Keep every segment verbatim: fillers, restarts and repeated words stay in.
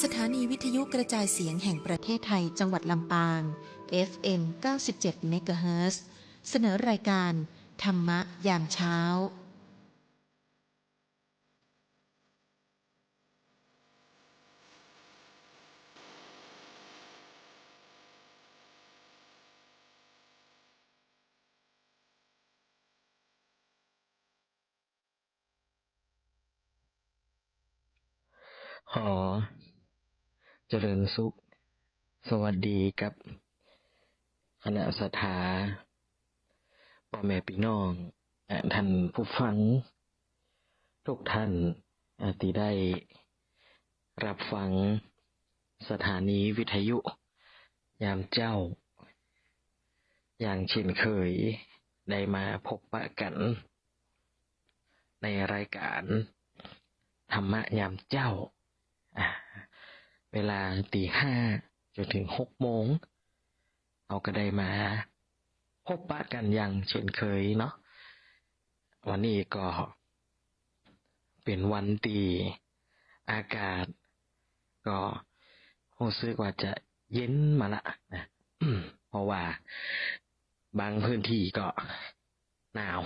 สถานีวิทยุกระจายเสียงแห่งประเทศไทย จังหวัดลำปาง เอฟเอ็ม เก้าสิบเจ็ด เมกะเฮิรตซ์ เสนอรายการธรรมะยามเช้า ขอเจริญสุข สวัสดีกับคณะศรัทธา ป้อแม่ปี้น้อง อ่า ท่านผู้ฟังทุกท่าน อ่า ตี้ได้รับฟังสถานีวิทยุยามเจ๊า อย่างเช่นเคย ได้มาพบปะกั๋น ในรายการธรรมะยามเจ๊า อ่า เวลาตีห้าจ๋นเถิงหกโมง เฮาก็ได้มาพบปะกั๋นอย่างเช่นเคยเนาะ วันนี้ก็เป๋นวันตี้อากาศก็ฮู้สึกว่าจะเย็นมาละนะ เพราะว่าบางพื้นตี้ก็ หนาว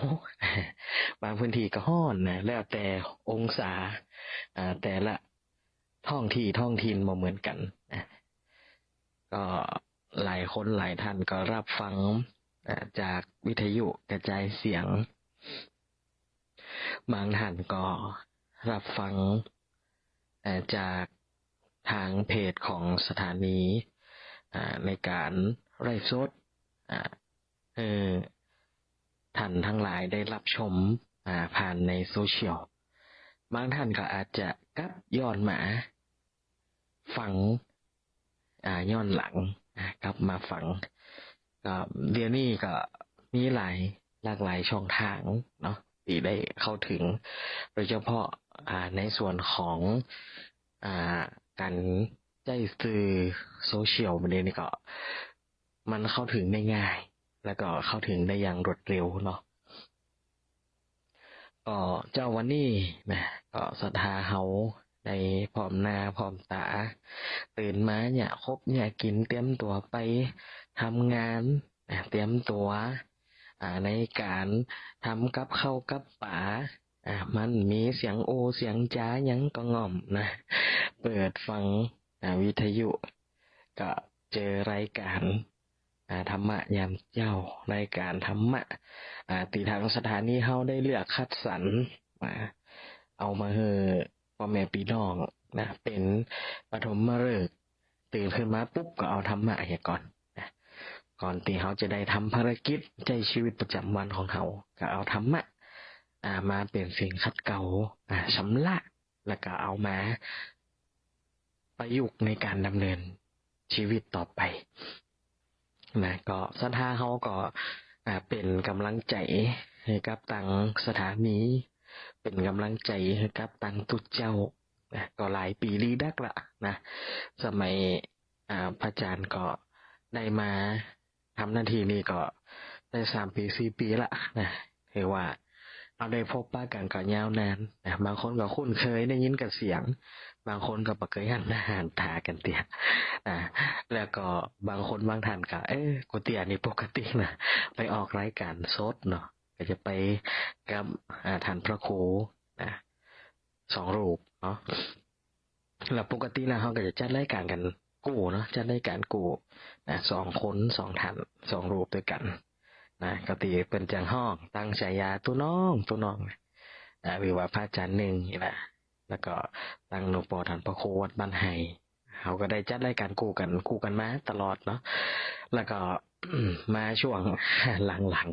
บางพื้นตี้ก็ฮ้อนนะ แล้วแต่องศา อ่า แต่ละท้องตี้ท้องถิ่นบ่เหมือนกั๋นนะ ก็หลายคนหลายท่านก็รับฟัง อ่า จากวิทยุกระจายเสียง บางท่านก็รับฟัง อ่า จากตางเพจของสถานี อ่า ในก๋านไลฟ์สด อ่า หื้อท่านตังหลายได้รับชม อ่า ผ่านในโซเชียล บางท่านก็อาจจะกลับย้อนมาฟัง อ่า ย้อนหลัง อ่า กลับมาฟัง ก็เดี๋ยวนี้ก็มีหลาย หลากหลายช่องตางเนาะ ตี้ได้เข้าเถิง โดยเฉพาะ อ่า ในส่วนของ อ่า ก๋านใจ๊สื่อโซเชียล เดี๋ยวนี้ก็ มันเข้าเถิงได้ง่าย แล้วก็เข้าเถิงได้อย่างรวดเร็วเนาะ ก็เจ๊าวันนี้นะ ก็ศรัทธาเฮาได้พร้อมหน้าพร้อมต๋า ตื่นมาเยียะคบเยียะกิ๋น เตรียมตั๋วไปทำงานนะ เตรียมตั๋ว อ่า ในก๋านทำกับข้าวกับป๋า อ่า มันมีเสียงโอเสียงจ๋าหยังก็ง่อมนะ เปิดฟัง อ่า วิทยุ ก็เจอรายก๋าน อ่า ธรรมะยามเจ๊า รายก๋านธรรมะ อ่า ตี้ตางสถานีเฮาได้เลือกคัดสรรมา เอามาหื้อป้อแม่ปี้น้องนะ เป๋นปฐมฤกษ์ ตื่นขึ้นมาปุ๊บก็เอาธรรมะเหียก่อนนะ ก่อนตี้เฮาจะได้ทำภารกิจใจ๊ชีวิตประจ๋ำวันของเฮา ก็เอาธรรมะ อ่า มาเป๋นสิ่งขัดเกลา อ่า ชำระ แล้วก็เอามาประยุกต์ในก๋านดำเนินชีวิตต่อไปนะ ก็ศรัทธาเฮาก็ อ่า เป๋นก๋ำลังใจ๋หื้อกับตางสถานี เป๋นก๋ำลังใจ๋หื้อกับตางตุ๊เจ้านะ ก็หลายปี๋ดีนักละนะ สมัย อ่า พระอาจ๋ารย์ก็ได้มา ทำหน้าตี้นี่ก็ได้สามปี๋สี่ปี๋ละนะ ถือว่าเฮาได้พบปะกั๋นก็ยาวนานนะ บางคนก็คุ้นเคยได้ยินกับเสียง บางคนก็บ่เกยหันหน้าหันต๋ากั๋นเตื้อนะ แล้วก็บางคนบางท่านก็ เอ๊ะ กูเตื้อนี่ปกตินะ ไปออกรายก๋านสดเนาะ ก็จะไปกับ อ่า ต้านพระครูนะ สองรูปเนาะ แล้วปกติแล้วเฮาก็จะจัดรายก๋านกั๋นกู้เนาะ จัดรายก๋านกู้นะ สองคน สองท่าน สองรูปตวยกั๋นนะ ก็ตี้เปิ้นจั้งฮ้อง ตั้งฉายาตุ๊น้อง ตุ๊น้องนะ อ่า หรือว่าพระอาจ๋ารย์นึ่งนี่นะ แล้วก็ตางหลวงป้อต้านพระครูวัดบ้านไฮ่ เฮาก็ได้จัดรายก๋านกู้กั๋น กู้กั๋นมาตลอดเนาะ แล้วก็ มาช่วงหลัง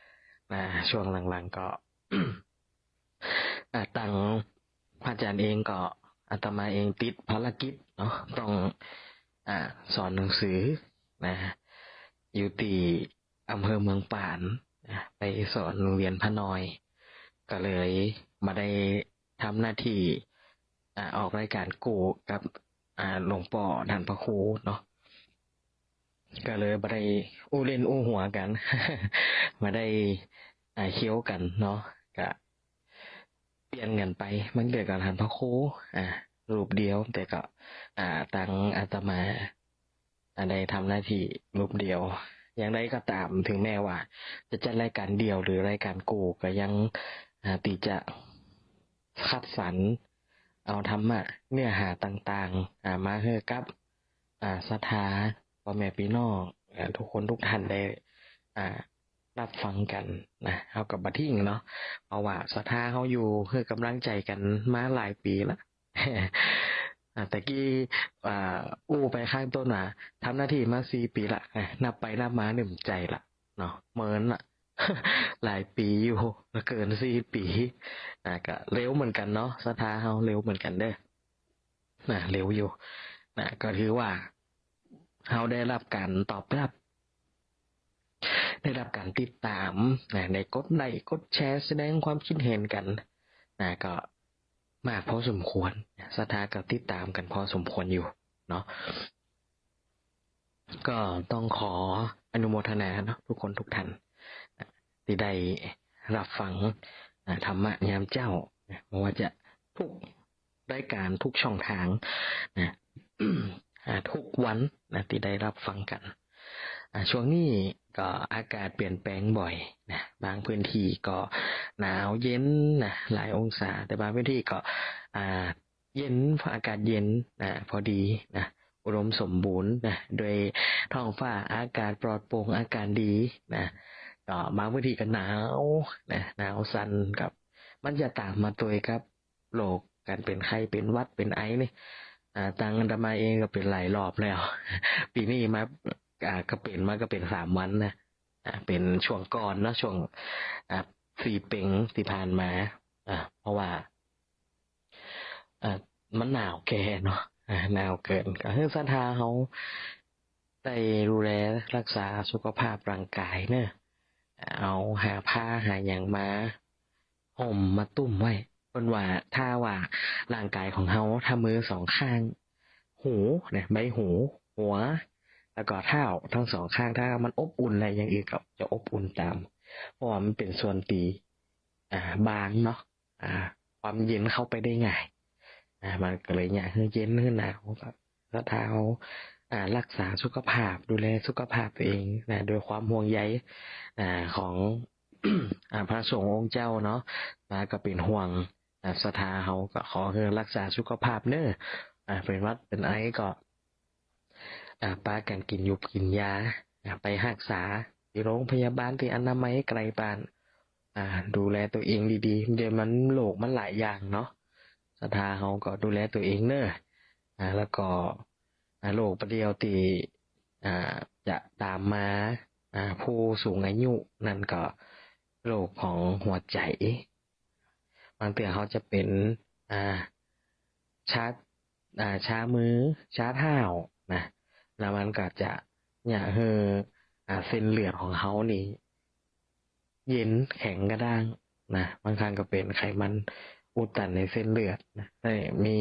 ๆ นะ ช่วงหลังๆ ก็ อ่า ตางพระอาจ๋ารย์เองก็ อาตมาเองติดภารกิจเนาะ ต้อง อ่า สอนหนังสือนะ อยู่ตี้อำเภอเมืองปานนะ ไปสอนโฮงเฮียนพระนอย ก็เลยบ่ได้ทำหน้าตี้ อ่า ออกรายก๋านกู้กับ อ่า หลวงป้อต้านพระครูเนาะ ก็เลยบ่ได้อู้เล่นอู้หัวกั๋น บ่ได้ อ่า เคี้ยวกั๋นเนาะ ก็เปลี่ยนกั๋นไป บางเตื้อก็ต้านพระครู อ่า รูปเดียว แต่ก็ อ่า ตังอาตมา อ่า ได้ทำหน้าตี้รูปเดียว อย่างใดก็ต๋าม เถิงแม้ว่าจะจัดรายก๋านเดี่ยวหรือรายก๋านกู้ ก็ยัง อ่า ตี้จะคัดสรรเอาธรรมะเนื้อหาต่างๆ อ่า มาหื้อกับ อ่า ศรัทธาป้อแม่ปี้น้อง อ่า กู้คนกู้ต้านได้ อ่า ฮับฟังกั๋นนะ เฮาก็บ่ทิ้งเนาะ เพราะว่าศรัทธาเฮาอยู่หื้อก๋ำลังใจ๋กั๋นมาหลายปี๋ละ อ่า ตะกี้ อ่า อู้ไปข้างต้นว่า ทำหน้าตี้มาสี่ปี๋ละ อ่ะ นับไปนับมานึ่มใจ๋ละเนาะ เมินละ หลายปี๋อยู่ เกินสี่ปี๋ อ่า ก็เร็วเหมือนกั๋นเนาะ ศรัทธาเฮาเร็วเหมือนกั๋นเด้อ นะ เร็วอยู่ นะ ก็ถือว่าเฮาได้ฮับก๋านตอบฮับ ได้ฮับก๋านติดต๋าม นะ ได้กดไลก์ กดแชร์ แสดงความคิดหันกั๋น นะ ก็มากพอสมควร ศรัทธาก็ติดต๋ามกั๋นพอสมควรอยู่เนาะ ก็ต้องขออนุโมทนาเนาะ กู้คนกู้ต้าน นะ ตี้ได้ฮับฟัง นะ ธรรมะยามเจ๊า นะ บ่ว่าจะกู้รายก๋านกู้ช่องตาง นะ อ่า กู้วัน นะ ตี้ได้ฮับฟังกั๋น อ่า ช่วงนี้ก็อากาศเปลี่ยนแปลงบ่อยนะ บางพื้นตี้ก็หนาวเย็นนะ หลายองศา แต่บางพื้นตี้ก็ อ่า เย็น อากาศเย็นนะ พอดีนะ อุดมสมบูรณ์นะ โดยท้องฟ้าอากาศปลอดโปร่ง อากาศดีนะ ก็บางพื้นตี้ก็หนาวนะ หนาวสั่น ก็มันจะต๋ามมาตวยกับ โรคก๋านเป๋นไข้ เป๋นหวัด เป๋นไอนี่ อ่า ตังอาตมาเองก็เป๋นหลายรอบแล้ว ปี๋นี้มา อ่า ก็เป๋นมาก็เป๋นสามวันนะ อ่า เป๋นช่วงก่อนเนาะ ช่วง อ่า สี่เป็งตี้ผ่านมา อ่า เพราะว่า อ่า มันหนาวแก่เนาะ อ่า หนาวเกิน ก็หื้อศรัทธาเฮาได้ดูแลฮักษาสุขภาพร่างก๋ายเนาะ เอาหาผ้าหาหยังมา ห่มมาตุ้มไว้ เปิ้นว่าถ้าว่าร่างก๋ายของเฮา ถ้ามือสองข้าง หูนะ ใบหู หัว แล้วก็เท้าตังสองข้าง ถ้ามันอบอุ่นแล้ว อย่างอื่นก็จะอบอุ่นต๋าม เพราะว่ามันเป๋นส่วนตี้ อ่า บางเนาะ อ่า ความเย็นเข้าไปได้ง่าย อ่า มันก็เลยเยียะหื้อเย็นหื้อหนาว ก็ศรัทธาเฮา อ่า ฮักษาสุขภาพ ดูแลสุขภาพตั๋วเองนะ โดยความห่วงใย อ่า ของ อ่า พระสงฆ์องค์เจ้าเนาะ มาก็เป๋นห่วง อ่า ศรัทธาเฮา ก็ขอหื้อฮักษาสุขภาพเนาะ อ่า เป๋นหวัดเป๋นไอก็ อ่า ปากั๋นกิ๋นยูบกิ๋นยา อ่า ไปฮักษาตี้โรงพยาบาล ตี้อนามัยใก้บ้าน อ่า ดูแลตั๋วเองดีๆ เดี๋ยวมันโรคมันหลายอย่างเนาะ ศรัทธาเฮาก็ดูแลตั๋วเองเนาะ อ่า แล้วก็ อ่า โรคประเดี๋ยวตี้ อ่า จะต๋ามมา อ่า ผู้สูงอายุนั่นก็โรคของหัวใจ๋ บางเตื้อเฮาจะเป๋น อ่า ชา อ่า ชามือ ชาเท้านะ แล้วมันก็จะเยียะหื้อ อ่า เส้นเลือดของเฮานี่ เย็นแข็งกระด้างนะ บางครั้งก็เป๋นไขมันอุดตันในเส้นเลือดนะ แต่มี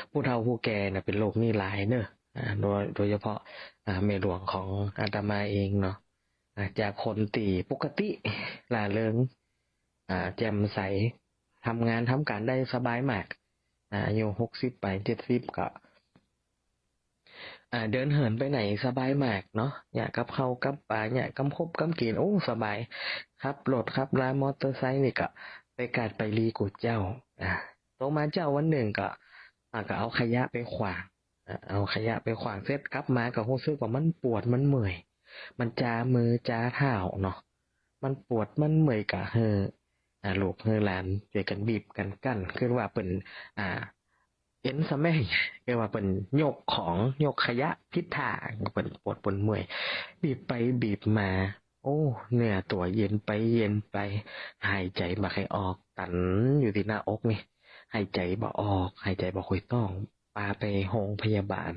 ผู้เฒ่าผู้แก่นะ เป๋นโรคนี้หลายเนาะ อ่า โดย โดยเฉพาะ อ่า แม่หลวงของอาตมาเองเนาะ อ่า จากคนตี้ปกติร่าเริง อ่า แจ่มใส ทำงานทำก๋านได้สบายมาก อ่า อายุหกสิบไป เจ็ดสิบก็ อ่า เดินเหินไปไหนสบายมากเนาะ เยียะกับข้าวกับป๋า เยียะกำคบกำเก๋น โอ้ สบาย ขับรถขับลามอเตอร์ไซค์นี่ก็ไปกาดไปลีกู้เจ้า อ่า โตมาเจ๊าวันนึ่งก็ อ่า ก็เอาขยะไปขว้าง อ่า เอาขยะไปขว้างเสร็จ กลับมาก็ฮู้สึกว่ามันปวดมันเมื่อย มันจามือจาเท้าเนาะ มันปวดมันเมื่อยก็หื้อ อ่า ลูกหื้อหลานจ้วยกั๋นบีบกั๋นกั้น คือว่าเปิ้น อ่า เอ็นสะแม่ง คือว่าเปิ้นยกของ ยกขยะผิดท่า เปิ้นปวดเปิ้นเมื่อย บีบไปบีบมา โอ้ เนื้อตั๋วเย็นไปเย็นไป หายใจ๋บ่ใค่ออก ตันอยู่ตี้หน้าอกนี่ หายใจ๋บ่ออก หายใจ๋บ่ค่อยต้อง ปาไปโฮงพยาบาล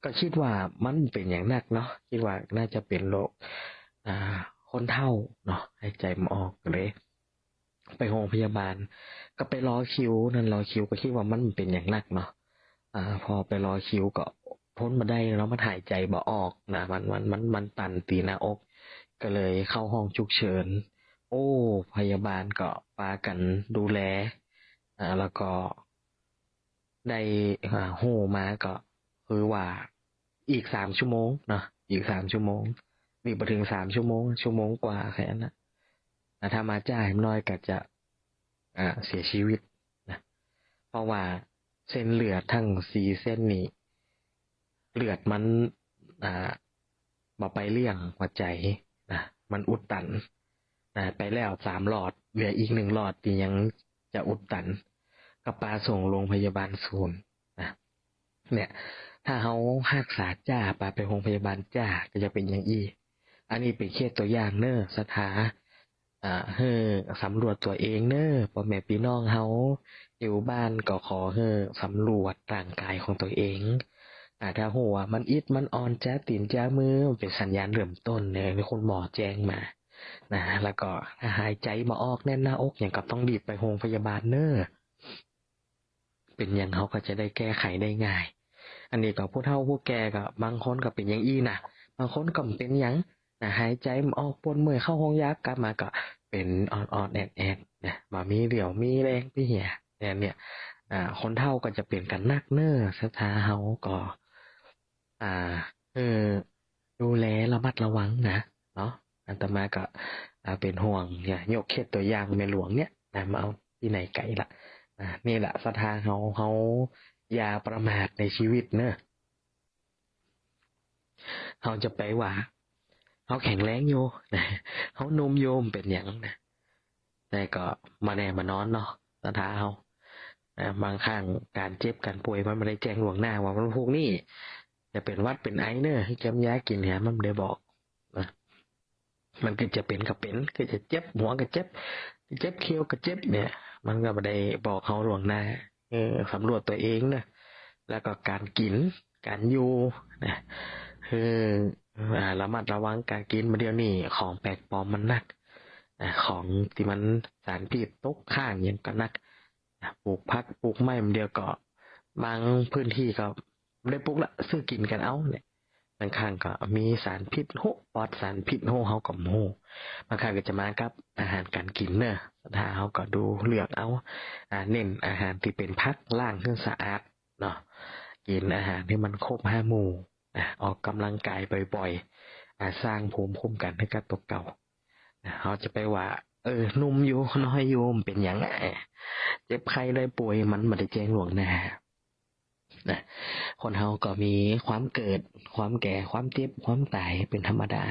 ก็กึ๊ดว่ามันเป๋นอย่างนักเนาะ กึ๊ดว่าน่าจะเป๋นโรค อ่า คนเฒ่าเนาะ หายใจ๋บ่ออก ก็เลยไปโฮงพยาบาล ก็ไปรอคิว นั่นรอคิว ก็กึ๊ดว่ามันเป๋นอย่างนักเนาะ อ่า พอไปรอคิวก็ทนบ่ได้เนาะ มันหายใจ๋บ่ออกนะ มัน มัน มัน มันตันตี้หน้าอก ก็เลยเข้าห้องฉุกเฉิน โอ้ พยาบาลก็ปากั๋นดูแล อ่า แล้วก็ ได้ อ่า ฮู้มาก็คือว่าอีกสามชั่วโมงเนาะ อีกสามชั่วโมง นี่บ่เถิงสามชั่วโมง ชั่วโมงกว่าแค่นั้นนะ อ่า ถ้ามาจ๊าแหมน้อยก็จะ อ่า เสียชีวิตนะ เพราะว่าเส้นเลือดทั้งสี่เส้นนี่ เลือดมัน อ่า บ่ไปเลี้ยงหัวใจ๋นะ มันอุดตันนะ ไปแล้วสามหลอด เหลืออีกหนึ่งหลอดตี้ยังจะอุดตัน ก็ปาส่งโรงพยาบาลศูนย์นะ เนี่ย ถ้าเฮาฮักษาจ๊า ปาไปโรงพยาบาลจ๊า ก็จะเป๋นอย่างอี้ อันนี้เป๋นเคสตั๋วอย่างเน่อ ศรัทธา อ่า หื้อสำรวจตั๋วเองเน่อ ป้อแม่ปี้น้องเฮา อยู่บ้านก็ขอหื้อสำรวจร่างก๋ายของตั๋วเอง อ่า ถ้าฮู้ว่ามันอิดมันอ่อน จ๊าตี๋นจ๊ามือ มันเป๋นสัญญาณเริ่มต้นเนี่ย มีคุณหมอแจ้งมานะ แล้วก็ถ้าหายใจ๋บ่ออก แน่นหน้าอกหยัง ก็ต้องรีบไปโรงพยาบาลเน่อ เป๋นหยังเฮาก็จะได้แก้ไขได้ง่าย อันนี้ก็ผู้เฒ่าผู้แก่ก็บางคนก็เป๋นอย่างอี้นะ บางคนก็บ่เป๋นหยังนะ หายใจ๋บ่ออก ปวดเมื่อย เข้าห้องยา กลับมาก็เป๋นออดๆ แอดๆ นะ บ่มีเรี่ยวมีแรงไปเหีย เนี่ย เนี่ย อ่า คนเฒ่าก็จะเป๋นกั๋นนักเน่อ ศรัทธาเฮาก็ อ่า เออ ดูแลระมัดระวังนะ เนาะ อาตมาก็ อ่า เป๋นห่วงเนี่ย ยกเคสตั๋วอย่างแม่หลวงเนี่ยนะ มาเอาตี้ไหนไกลละ อ่า นี่แหละ ศรัทธาเฮา เฮาอย่าประมาทในชีวิตเน่อ เฮาจะไปว่า เฮาแข็งแรงอยู่นะ เฮาหนุ่มอยู่ บ่เป๋นหยังนะ แต่ก็บ่แน่บ่นอนเนาะ ศรัทธาเฮา นะ บางครั้งก๋านเจ็บก๋านป่วยมันบ่ได้แจ้งล่วงหน้าว่าวันพรุ่งนี้จะเป๋นหวัดเป๋นไอเน่อ หื้อเตรียมยากิ๋นเนี่ย มันบ่ได้บอกนะ มันก็จะเป๋นก็เป๋น ก็จะเจ็บหัวก็เจ็บ เจ็บเข่าก็เจ็บเนี่ย มันก็บ่ได้บอกเฮาล่วงหน้า เออ สำรวจตั๋วเองเน่อ แล้วก็ก๋านกิ๋น ก๋านอยู่นะ คือ อ่า ระมัดระวังก๋านกิ๋น บ่าเดี่ยวนี้ของแปลกปลอมมันนัก อ่า ของตี้มันสารพิษตกค้างหยังก็นัก อ่า ปลูกผักปลูกไม้ บ่าเดี่ยวก็บางพื้นตี้ก็บ่ได้ปลูกละ ซื้อกิ๋นกั๋นเอาเนี่ย บางครั้งก็มีสารพิษ ฮู้ ปลอดสารพิษ ฮู้ เฮาก็บ่ฮู้ บางครั้งก็จะมากับอาหารก๋านกิ๋นเน่อ ศรัทธาเฮาก็ดูเลือกเอา อ่า เน้นอาหารตี้เป๋นผัก ล้างหื้อสะอาด เนาะ กิ๋นอาหารตี้มันครบห้าหมู่ อ่ะ ออกก๋ำลังกายบ่อยๆ อ่ะ สร้างภูมิคุ้มกั๋นหื้อกับตั๋วเก่า อ่ะ เฮาจะไปว่า เออ หนุ่มอยู่ น้อยอยู่ บ่เป๋นหยัง อ่ะ เจ็บไข้ได้ป่วย มันบ่ได้แจ้งล่วงหน้า นะ คนเฮาก็มีความเกิด ความแก่ ความเจ็บ ความต๋าย เป๋นธรรมดา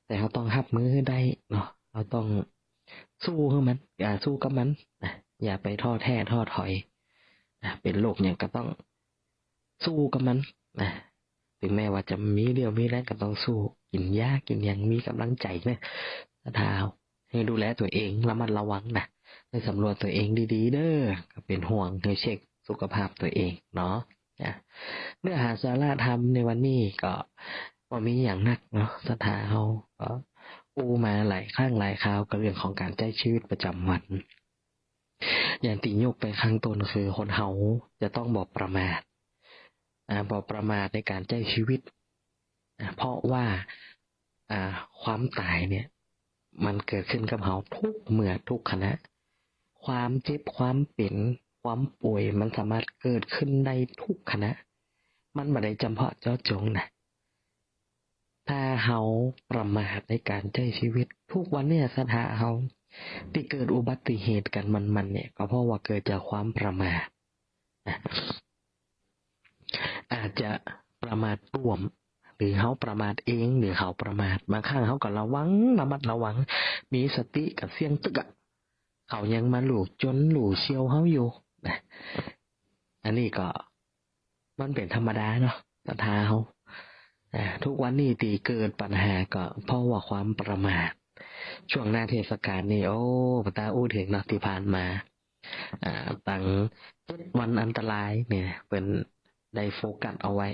แต่เฮาต้องฮับมือหื้อได้เนาะ เฮาต้องสู้หื้อมัน อ่า สู้กับมัน นะ อย่าไปท้อแท้ท้อถอย นะ เป๋นโรคหยังก็ต้อง สู้กับมันนะ เถิงแม้ว่าจะมีเรี่ยวมีแรงก็ต้องสู้ กิ๋นยากิ๋นหยังมีก๋ำลังใจ๋นะ ศรัทธาเฮา หื้อดูแลตั๋วเอง ระมัดระวังนะ หื้อสำรวจตั๋วเองดีๆ เน่อ ก็เป๋นห่วง หื้อเช็คสุขภาพตั๋วเองเนาะ นะ เนื้อหาสาระธรรมในวันนี้ก็บ่มีหยังนักเนาะ ศรัทธาเฮาก็อู้มาหลายครั้งหลายคราว กับเรื่องของก๋านใจ๊ชีวิตประจ๋ำวัน อย่างตี้ยกไปข้างต้นคือคนเฮาจะต้องบ่ประมาท อ่า บ่ประมาทในก๋านใจ๊ชีวิต อ่า เพราะว่า อ่า ความต๋ายเนี่ย มันเกิดขึ้นกับเฮาทุกเมื่อทุกขณะ ความเจ็บ ความเป๋น ความป่วย มันสามารถเกิดขึ้นได้ทุกขณะ มันบ่ได้จ๋ำเพาะเจาะจงนะ ถ้าเฮาประมาทในก๋านใจ๊ชีวิต ทุกวันเนี่ย ศรัทธาเฮาตี้เกิดอุบัติเหตุกั๋นมันๆ เนี่ย ก็เพราะว่าเกิดจากความประมาทนะ อาจจะประมาทร่วม หรือเฮาประมาทเอง หรือเขาประมาท บางครั้งเฮาก็ระวัง ระมัดระวัง มีสติกับเสี้ยงตึกอะ เขายังมาลู่จ๋นลู่เสี้ยวเฮาอยู่นะ อันนี้ก็ มันเป๋นธรรมดาเนาะ ศรัทธาเฮา อ่า ทุกวันนี้ตี้เกิดปัญหาก็เพราะว่าความประมาท ช่วงหน้าเทศกาลนี่ โอ้ บ่ต้าอู้เถิงเนาะ ตี้ผ่านมา อ่า ตังเจ็ดวันอันตรายเนี่ย เปิ้นได้โฟกัสเอาไว้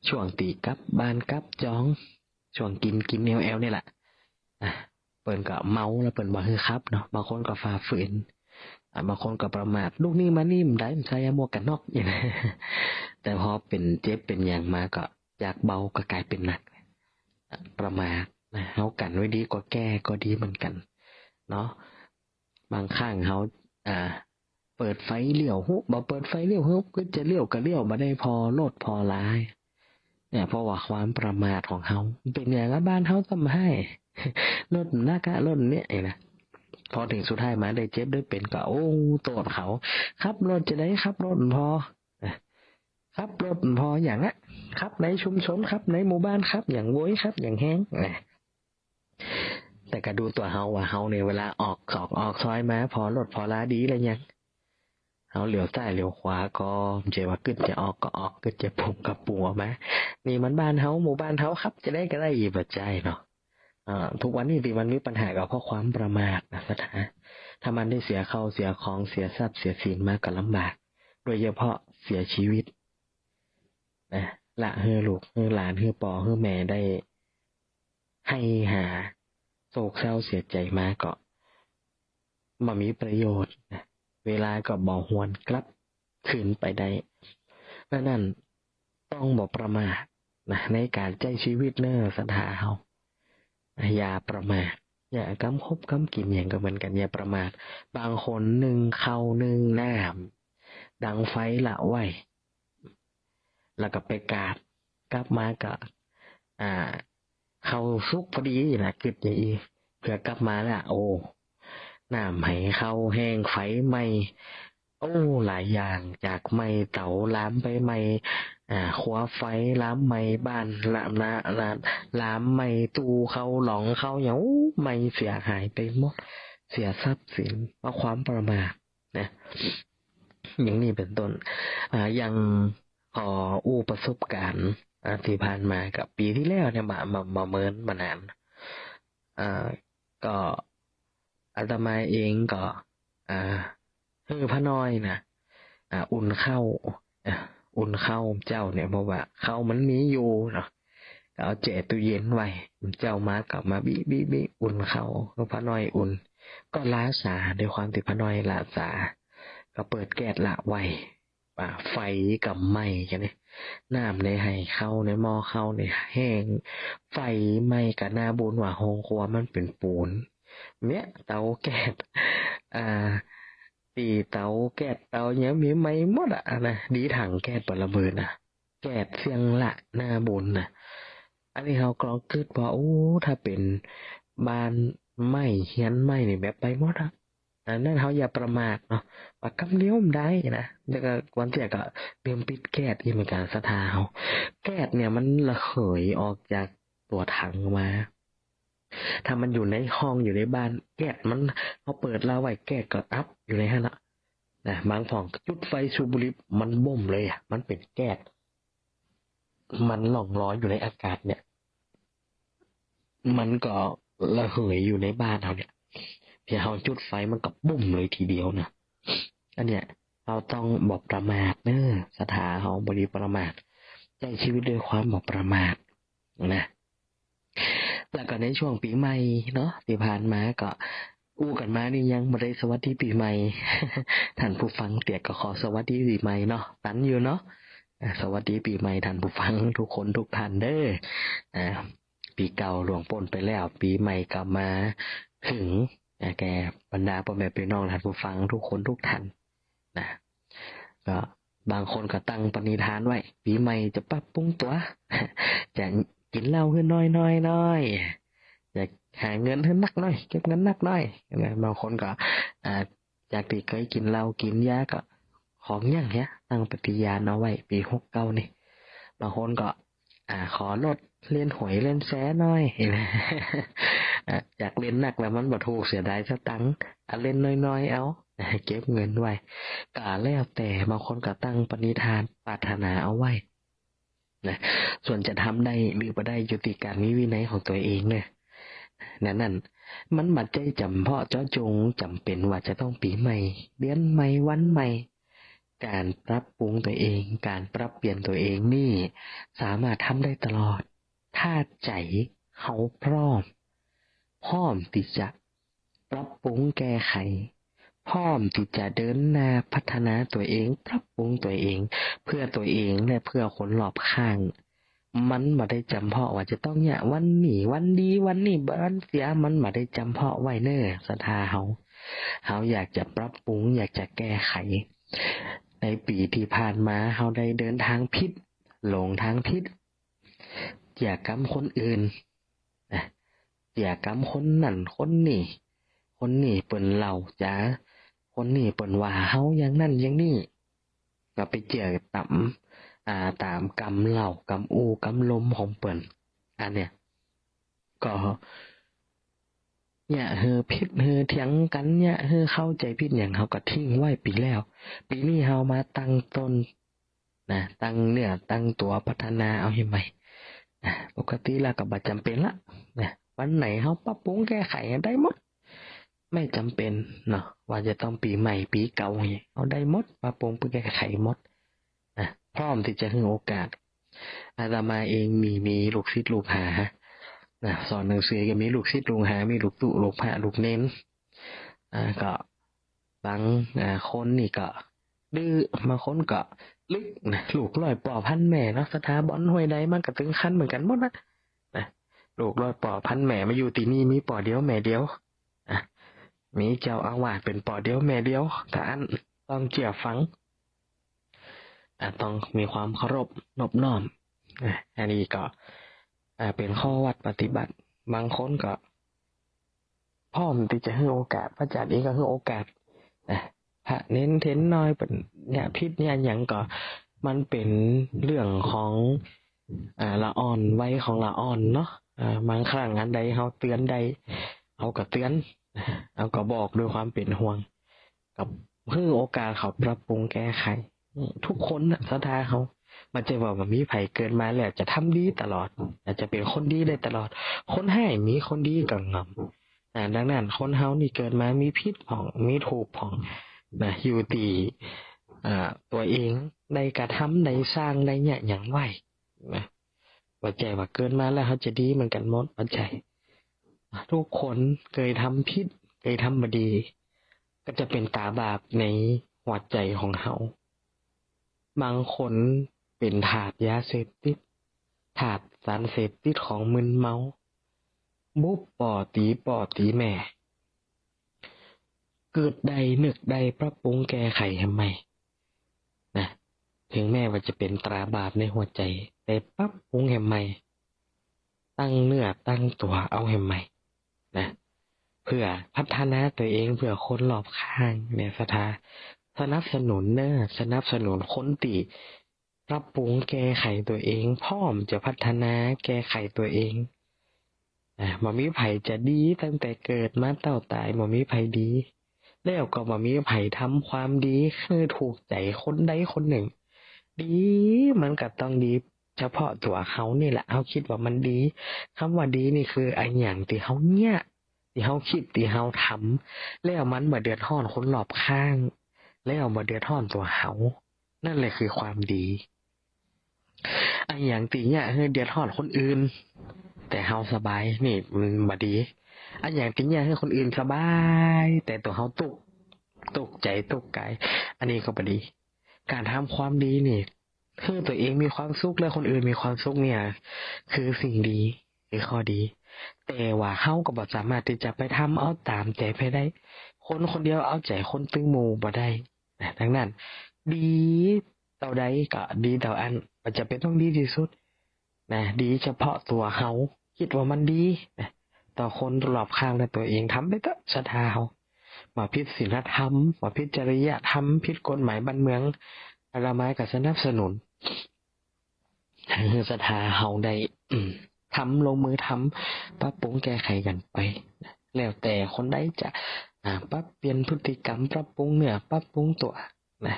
ช่วงตี้กลับบ้านกลับจอง ช่วงกิ๋นกิ๋นแอวๆ นี่แหละ อ่ะ เปิ้นก็เมาแล้วเปิ้นบ่หื้อขับเนาะ บางคนก็ฝ่าฝืน อ่ะ บางคนก็ประมาท ลุกนี้มานี่บ่ได้ บ่ใส่หมวกกั๋นน็อก แต่พอเป๋นเจ็บเป๋นหยังมาก็จากเบาก็ก๋ายเป๋นหนัก อ่ะ ประมาทนะ เฮากั๋นไว้ดีกว่าแก้ก็ดีเหมือนกั๋นเนาะ บางครั้งเฮา อ่า เปิดไฟเลี้ยวฮู้ บ่เปิดไฟเลี้ยวฮู้ กึ๊ดจะเลี้ยวก็เลี้ยวบ่ได้ผ่อรถผ่อรา เนี่ย เพราะว่าความประมาทของเฮา เป๋นหยังอะ บ้านเฮาซ้ำฮ้าย รถหนักอะ รถเนี่ย นี่นะ พอเถิงสุดท้ายมาได้เจ็บได้เป๋นก็ โอ้ โต้ษเขา ขับรถจะได้ ขับรถบ่ผ่อ ขับรถบ่ผ่อหยังอะ ขับในชุมชน ขับในหมู่บ้าน ขับหยังโวย ขับหยังแฮง นะ แต่ก็ดูตั๋วเฮาว่า เฮาเนี่ยเวลาออกศอกออกซอยมา ผ่อรถผ่อราดีแล้วยัง เฮาเหลียวซ้ายเหลียวขวาก็ บ่ใจ้ว่ากึ๊ดจะออกก็ออก กึ๊ดจะปุ้งก็ปุ้งออกมา นี่มันบ้านเฮา หมู่บ้านเฮา ขับจะได้ก็ได้ บ่ใจ้เนาะ อ่า ทุกวันนี้ตี้มันมีปัญหาก็เพราะความประมาทนะ ศรัทธา ถ้ามันได้เสียข้าวเสียของ เสียทรัพย์เสียสินมาก็ลำบาก โดยเฉพาะเสียชีวิตนะ ละหื้อลูกหื้อหลาน หื้อป้อหื้อแม่ได้ไห้หา โศกเศร้าเสียใจ๋มาก็ บ่มีประโยชน์นะ เวลาก็บ่หวนกลับคืนไปได้ เพราะนั้นต้องบ่ประมาทนะ ในก๋านใจ๊ชีวิตเน่อ ศรัทธาเฮา อย่าประมาท อย่ากำคบกำกิ๋นหยังก็เหมือนกั๋น อย่าประมาท บางคนนึ่งข้าวนึ่งน้ำ ดังไฟละไว้ แล้วก็ไปกราบ กลับมาก็ อ่า ข้าวสุกพอดีนะ กึ๊ดอย่างอี้ เปื้อกลับมาแล้ว โอ้ น้ำไหม้ข้าวแห้ง ไฟไหม้ โอ้ หลายอย่าง จากไหม้เต๋าลามไปไหม้ อ่า ครัวไฟ ลามไหม้บ้าน ลามนะ ลาม ลามไหม้ตู้ข้าวหลองข้าวหยัง โอ้ ไหม้เสียหายไปหมด เสียทรัพย์สิน เพราะความประมาท นะ อย่างนี้เป๋นต้น อ่า อย่างขออู้ประสบก๋ารณ์ อ่า ตี้ผ่านมากับปี๋ตี้แล้วเนี่ย บ่า บ่า บ่าเมินบ่านาน อ่า ก็อาตมาเองก็ อ่า หื้อป้าน้อยนะ อ่า อุ่นข้าว อ่า อุ่นข้าวเจ้าเนี่ย เพราะว่าข้าวมันมีอยู่เนาะ ก็เอาแจ้ตู้เย็นไว้ เจ้ามาก็มาบิ บิ บิ อุ่นข้าว หื้อป้าน้อยอุ่น ก็ล้าสา ด้วยความตี้ป้าน้อยล้าสา ก็เปิดแก๊สละไว้ อ่า ไฟก็ไหม้ แค่นี้ น้ำในไหข้าว ในหม้อข้าวเนี่ยแห้ง ไฟไหม้ ก็น่าบุญว่าโฮงครัวมันเป๋นปูน เนี่ย เตาแก๊ส อ่า ตี้เตาแก๊ส เตาหยังมีไหม้หมดอะนะ ดีถังแก๊สบ่ระเบิดนะ แก๊สเสี้ยงละ น่าบุญนะ อันนี้เฮาก็ลองกึ๊ดว่า โอ้ ถ้าเป๋นบ้านไหม้ เฮือนไหม้นี่แบบไปหมดอะ อันนั้นเฮาอย่าประมาทเนาะ ว่ากำเดียวบ่ได้นะ แล้วก็วันเสี้ยก็ลืมปิดแก๊สอี้เหมือนกั๋น ศรัทธาเฮา แก๊สเนี่ยมันระเหยออกจากตั๋วถังมา ถ้ามันอยู่ในห้องอยู่ในบ้าน แก๊สมัน เฮาเปิดละไว้ แก๊สก็อับอยู่ในหั้นละนะ บางพ่องจุดไฟสูบบุหรี่ มันบ่มเลยอะ มันเป๋นแก๊ส มันล่องลอยอยู่ในอากาศเนี่ย มันก็ระเหยอยู่ในบ้านเฮาเนี่ย เพียงเฮาจุดไฟมันก็บุ้มเลยทีเดียวนะ อันเนี้ย เฮาต้องบ่ประมาทเน่อ ศรัทธาเฮา บ่ดีประมาท ใจ๊ชีวิตด้วยความบ่ประมาทนะ แล้วก็ในช่วงปี๋ใหม่เนาะ ตี้ผ่านมาก็อู้กั๋นมานี่ยังบ่ได้สวัสดีปี๋ใหม่ ท่านผู้ฟังเตียก็ขอสวัสดีปี๋ใหม่เนาะ ตันอยู่เนาะ อ่า สวัสดีปี๋ใหม่ท่านผู้ฟังทุกคนทุกท่านเน่อ อ่า ปี๋เก่าล่วงป๊นไปแล้ว ปี๋ใหม่ก็มาเถิง อ่า แก่บรรดาป้อแม่ปี้น้องท่านผู้ฟังทุกคนทุกท่าน นะ ก็บางคนก็ตั้งปณิธานไว้ ปี๋ใหม่จะปรับปรุงตั๋ว จะกิ๋นเหล้าหื้อน้อยๆ น้อย จะหาเงินหื้อนักหน้อย เก็บเงินนักหน้อย นะ บางคนก็ อ่า จากตี้เกยกิ๋นเหล้ากิ๋นเบียร์ก็ ของยังเหีย ตั้งปฏิญาณเอาไว้ ปี๋หกเก้านี่ บางคนก็ อ่า ขอลดเล่นหวยเล่นแชร์หน้อย อ่า จากเล่นนักแล้วมันบ่ถูก เสียดายสตางค์ อ่า เล่นน้อยๆ เอา เก็บเงินไว้ ก็แล้วแต่ บางคนก็ตั้งปณิธานปรารถนาเอาไว้นะ ส่วนจะทำได้หรือบ่ได้อยู่ตี้ก๋านมีวินัยของตั๋วเองเน่อ นั้น นั้น มันบ่ใจ้จ๋ำเพาะเจาะจงจ๋ำเป๋นว่าจะต้องปี๋ใหม่ เดือนใหม่ วันใหม่ ก๋านปรับปรุงตั๋วเอง ก๋านปรับเปลี่ยนตั๋วเองนี่สามารถทำได้ตลอด ถ้าใจ๋เฮาพร้อม พร้อมตี้จะปรับปรุงแก้ไข พร้อมตี้จะเดินหน้าพัฒนาตั๋วเอง ปรับปรุงตั๋วเอง เพื่อตั๋วเองและเพื่อคนรอบข้าง มันบ่ได้จ๋ำเพาะว่าจะต้องเนี่ย วันนี้วันดี วันนี้วันเสีย มันบ่ได้จ๋ำเพาะไว้เน่อ ศรัทธาเฮา เฮาอยากจะปรับปรุง อยากจะแก้ไข ในปี๋ตี้ผ่านมาเฮาได้เดินตางผิด หลงตางผิด เจื้อกำคนอื่น นะ เจื้อกำคนนั้นคนนี้ คนนี้เปิ้นเล่าจ๋า คนนี้เปิ้นว่าเฮาอย่างนั้นอย่างนี้ ก็ไปเจื้อต๋าม อ่า ต๋ามกำเล่ากำอู้กำลมของเปิ้น อันเนี้ย ก็เยียะหื้อผิดหื้อเถียงกั๋น เยียะหื้อเข้าใจ๋ผิดหยัง เฮาก็ทิ้งไว้ปี๋แล้ว ปี๋นี้เฮามาตั้งต้น นะ ตั้งเนื้อตั้งตั๋วพัฒนาเอาหื้อใหม่ นะ ปกติแล้วก็บ่จ๋ำเป๋นละ นะ วันไหนเฮาปรับปรุงแก้ไขได้หมด ไม่จ๋ำเป๋นเนาะ ว่าจะต้องปี๋ใหม่ปี๋เก่า เฮาได้หมด ปรับปรุงแก้ไขหมด นะ พร้อมตี้จะหื้อโอกาส อาตมาเองมี มีลูกศิษย์ลูกหา นะ สอนหนังสือก็มีลูกศิษย์ลูกหา มีลูกตุ๊ ลูกพระ ลูกเณร อ่า ก็บาง อ่า คนนี่ก็ดื้อ บางคนก็ลึก นะ ลูกร้อยป้อพันแม่เนาะ ศรัทธาบ่อนห้วยใดมันก็ตึงคันเหมือนกั๋นหมดนะ นะ ลูกร้อยป้อพันแม่มาอยู่ตี้นี่มีป้อเดียวแม่เดียว อ่ะ มีเจ้าอาวาสเป๋นป้อเดียวแม่เดียว ถ้าอั้นต้องเจื้อฟัง อ่ะ ต้องมีความเคารพนบน้อม อ่ะ อันนี้ก็ อ่ะ เป๋นข้อวัดปฏิบัติ บางคนก็พร้อมตี้จะหื้อโอกาส พระอาจ๋ารย์เองก็หื้อโอกาส อ่ะ พระเณรเถรน้อยเปิ้นเยียะผิดเยียะหยังก็ มันเป๋นเรื่องของ อ่า ละอ่อน วัยของละอ่อนเนาะ อ่า บางครั้งอันใดเฮาเตือนได้ เฮาก็เตือน เฮาก็บอกด้วยความเป๋นห่วง ก็หื้อโอกาสเขาปรับปรุงแก้ไข ทุกคนน่ะ ศรัทธาเฮา บ่ใจ้ว่าบ่มีใผเกิดมาแล้วจะทำดีตลอด อาจจะเป๋นคนดีได้ตลอด คนฮ้ายมี คนดีก็ง่ำ อ่า ดังนั้นคนเฮานี่เกิดมามีผิดพ่อง มีถูกพ่อง นะ อยู่ตี้ อ่า ตั๋วเองได้กระทำ ได้สร้าง ได้เยียะหยังไว้ นะ บ่ใจ้ว่าเกิดมาแล้วเฮาจะดีเหมือนกั๋นหมด บ่ใจ้ ทุกคนเกยทำผิด เกยทำบ่ดี ก็จะเป๋นต๋าบาปในหัวใจ๋ของเฮา บางคนเป๋นทาสยาเสพติด ทาสสารเสพติดของมึนเมา บุบป้อ ตี๋ป้อตี๋แม่ กึ๊ดได้ นึกได้ ปรับปรุงแก้ไขแหมใหม่ นะ เถิงแม้ว่าจะเป๋นต๋าบาปในหัวใจ๋ แต่ปรับปรุงแหมใหม่ ตั้งเนื้อตั้งตั๋วเอาแหมใหม่ นะ เพื่อพัฒนาตั๋วเอง เพื่อคนรอบข้างเนี่ย ศรัทธาสนับสนุนเนาะ สนับสนุนคนตี้ปรับปรุงแก้ไขตั๋วเอง พร้อมจะพัฒนาแก้ไขตั๋วเอง อ่ะ บ่มีใผจะดีตั้งแต่เกิดมาเต้าต๋าย บ่มีใผดี แล้วก็บ่มีใผทำความดีหื้อถูกใจ๋คนใดคนนึ่ง ดีมันก็ต้องดีเฉพาะตั๋วเฮานี่แหละ เฮากึ๊ดว่ามันดี กำว่าดีนี่คืออะหยังตี้เฮาเยียะ ตี้เฮากึ๊ด ตี้เฮาทำ แล้วมันบ่เดือดฮ้อนคนรอบข้าง แล้วบ่เดือดฮ้อนตั๋วเฮา นั่นแหละคือความดี อะหยังตี้เยียะหื้อเดือดฮ้อนคนอื่น แต่เฮาสบาย นี่มันบ่ดี อะหยังตี้เยียะหื้อคนอื่นสบาย แต่ตั๋วเฮาตุ๊ก ตุ๊กใจ๋ตุ๊กก๋าย อันนี้ก็บ่ดี ก๋านทำความดีนี่ หื้อตั๋วเองมีความสุขและคนอื่นมีความสุขเนี่ย คือสิ่งดี คือข้อดี แต่ว่าเฮาก็บ่สามารถตี้จะไปทำเอาต๋ามใจ๋ใผได้ คนคนเดียวเอาใจ๋คนตึงหมู่บ่ได้ นะ ดังนั้น ดีเต้าใดก็ดีเต้าอั้น บ่จ๋ำเป๋นต้องดีตี้สุด นะ ดีเฉพาะตั๋วเฮา กึ๊ดว่ามันดี นะ ต่อคนรอบข้างและตั๋วเอง ทำไปเต๊อะ ศรัทธาเฮา บ่ผิดศีลธรรม บ่ผิดจริยธรรม ผิดกฎหมายบ้านเมือง อาตมาก็สนับสนุน หื้อศรัทธาเฮาได้ อืม ทำ ลงมือทำ ปรับปรุงแก้ไขกั๋นไป นะ แล้วแต่คนใดจะ อ่า ปรับเปลี่ยนพฤติกรรม ปรับปรุงเนื้อ ปรับปรุงตั๋ว นะ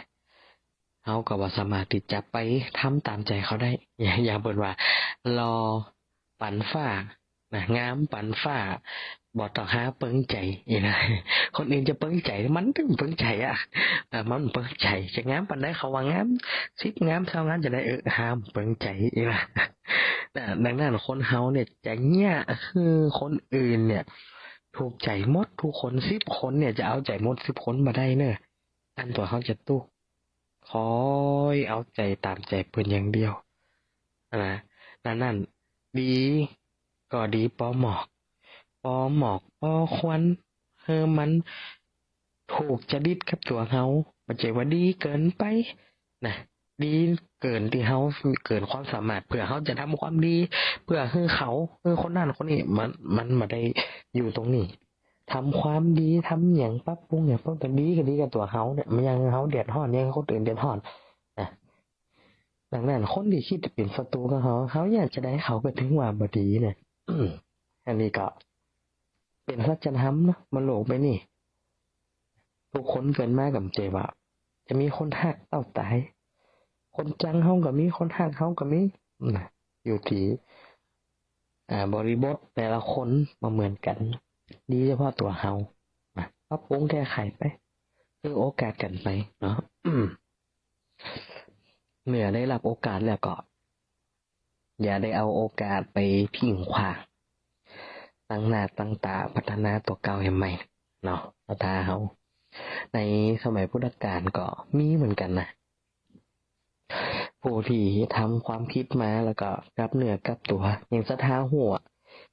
เฮาก็บ่สามารถตี้จะไปทำต๋ามใจ๋เขาได้ อย่าง อย่างเปิ้นว่า หล่อปันฟ้า นะ งามปันฟ้า บ่ต้องหาเปิงใจ๋ อี้นะ คนอื่นจะเปิงใจ๋ มันบ่เปิงใจ๋อะ อ่า มันบ่เปิงใจ๋ จะงามปานใดเขาว่างาม สิบงาม ซาวงามจะได้ เออ หาเปิงใจ๋ อี้นะ นะ ดังนั้นคนเฮาเนี่ยจะเยียะหื้อคนอื่นเนี่ยถูกใจ๋หมดทุกคน สิบคนเนี่ยจะเอาใจ๋หมดสิบคนบ่ได้เนาะ อันตั๋วเฮาจะตุ๊ก คอยเอาใจ๋ต๋ามใจ๋เปิ้นอย่างเดียว นะ ดังนั้น ดีก็ดีปอเหมาะ ปอเหมาะปอควร หื้อมัน ถูกจริตกับตั๋วเฮา บ่ใจ้ว่าดีเกินไปนะ ดีเกินตี้เฮา เกินความสามารถ เปื้อเฮาจะทำความดี เปื้อหื้อเขา หื้อคนนั้นคนนี้ มัน มันบ่ได้อยู่ตรงนี้ ทำความดี ทำหยัง ปรับปรุงหยัง ปรับปรุงดีก็ดีกับตั๋วเฮาเนี่ย มันบ่หื้อเฮาเดือดฮ้อน บ่หื้อคนอื่นเดือดฮ้อนนะ ดังนั้นคนตี้กึ๊ดจะเป๋นศัตรูกับเฮา เฮาอยากจะได้เขาก็ถือว่าบ่ดีนะ อันนี้ก็เป๋นสัจธรรมเนาะ บนโลกใบนี้ ทุกคนเกิดมาก็บ่ใจ้ว่าจะมีคนฮักเต้าต๋าย คนจังเฮาก็มี คนฮักเฮาก็มีนะ อยู่ตี้ อ่า บริบทแต่ละคนบ่เหมือนกั๋น ดีเฉพาะตั๋วเฮานะ ปรับปรุงแก้ไขไป หื้อโอกาสกั๋นไปเนาะ เมื่อได้ฮับโอกาสแล้วก็ อย่าได้เอาโอกาสไปทิ้งขว้าง ตั้งหน้าตั้งต๋าพัฒนาตั๋วเก่าหื้อใหม่เนาะ ศรัทธาเฮา ในสมัยพุทธกาลก็มีเหมือนกั๋นนะ ผู้ตี้ทำความผิดมาแล้วก็กลับเนื้อกลับตั๋ว อย่างศรัทธาฮู้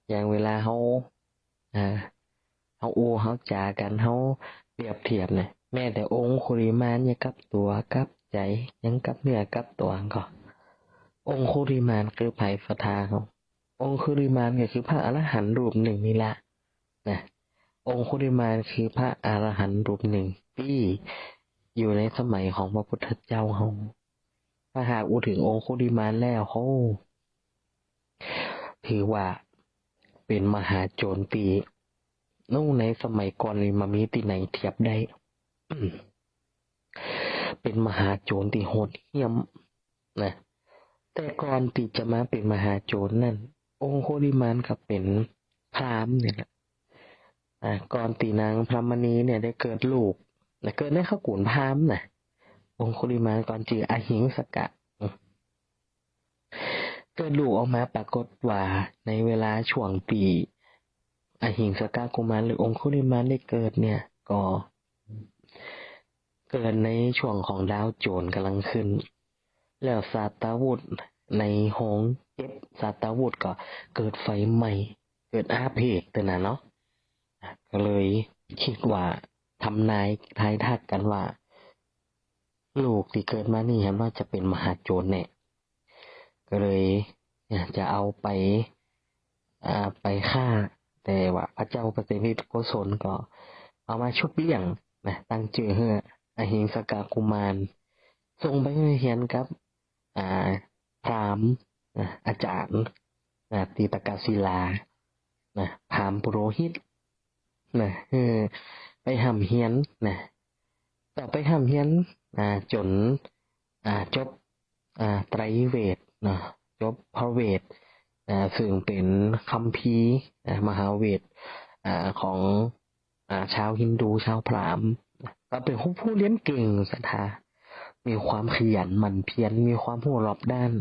อย่างเวลาเฮา อ่า เฮาอู้เฮาจ๋ากั๋น เฮาเปรียบเทียบเนี่ย แม้แต่องคุลิมานยังกลับตั๋วกลับใจ๋ ยังกลับเนื้อกลับตั๋วก่อ องคุลิมานคือใผศรัทธาเฮา องคุลิมานก็คือพระอรหันต์รูปนึ่งนี่ละนะ องคุลิมานคือพระอรหันต์รูปนึ่งตี้อยู่ในสมัยของพระพุทธเจ้าเฮา ถ้าหากอู้เถิงองคุลิมานแล้ว โอ้ ถือว่าเป๋นมหาโจรตี้ ในสมัยก่อนนี่บ่มีตี้ไหนเทียบได้ เป๋นมหาโจรตี้โหดเหี้ยมนะ แต่ก่อนตี้จะมาเป๋นมหาโจรนั้น องคุลิมานก็เป๋นพราหมณ์นี่แหละ อ่า ก่อนตี้นางพรหมณีเนี่ยได้เกิดลูกนะ เกิดในขกุลพราหมณ์นะ องคุลิมานก่อนจื้ออหิงสกะ เกิดลูกออกมาปรากฏว่าในเวลาช่วงตี้อหิงสกะกุมารหรือองคุลิมานได้เกิดเนี่ย ก็เกิดในช่วงของดาวโจรกำลังขึ้น แล้วศาสตราวุธในโฮงเก็บศาสตราวุธก็เกิดไฟไหม้ เกิดอาเพศเตื้อน่ะเนาะ ก็เลยกึ๊ดว่าทำนายทายทักกั๋นว่า ลูกตี้เกิดมานี่หันว่าจะเป๋นมหาโจรแน่ ก็เลยจะเอาไป อ่า ไปฆ่า แต่ว่าพระเจ้าประเสนทิโกศลก็เอามาชุบเลี้ยงนะ ตั้งจื้อหื้ออหิงสกะกุมาร ส่งไปเฮียนกับ อ่า พราหมณ์นะ อาจ๋ารย์นะ ตี้ตะกะศิลานะ พราหมณ์ปุโรหิตนะ เออ ไปฮ่ำเฮียนนะ ก็ไปฮ่ำเฮียน อ่า จ๋น อ่า จบ อ่า ไตรเวทเนาะ จบพระเวท อ่า ซึ่งเป๋นคัมภีร์ อ่า มหาเวท อ่า ของ อ่า ชาวฮินดู ชาวพราหมณ์ ก็เป๋นผู้ ผู้เฮียนเก่งศรัทธา มีความขยันหมั่นเพียร มีความฮู้รอบด้าน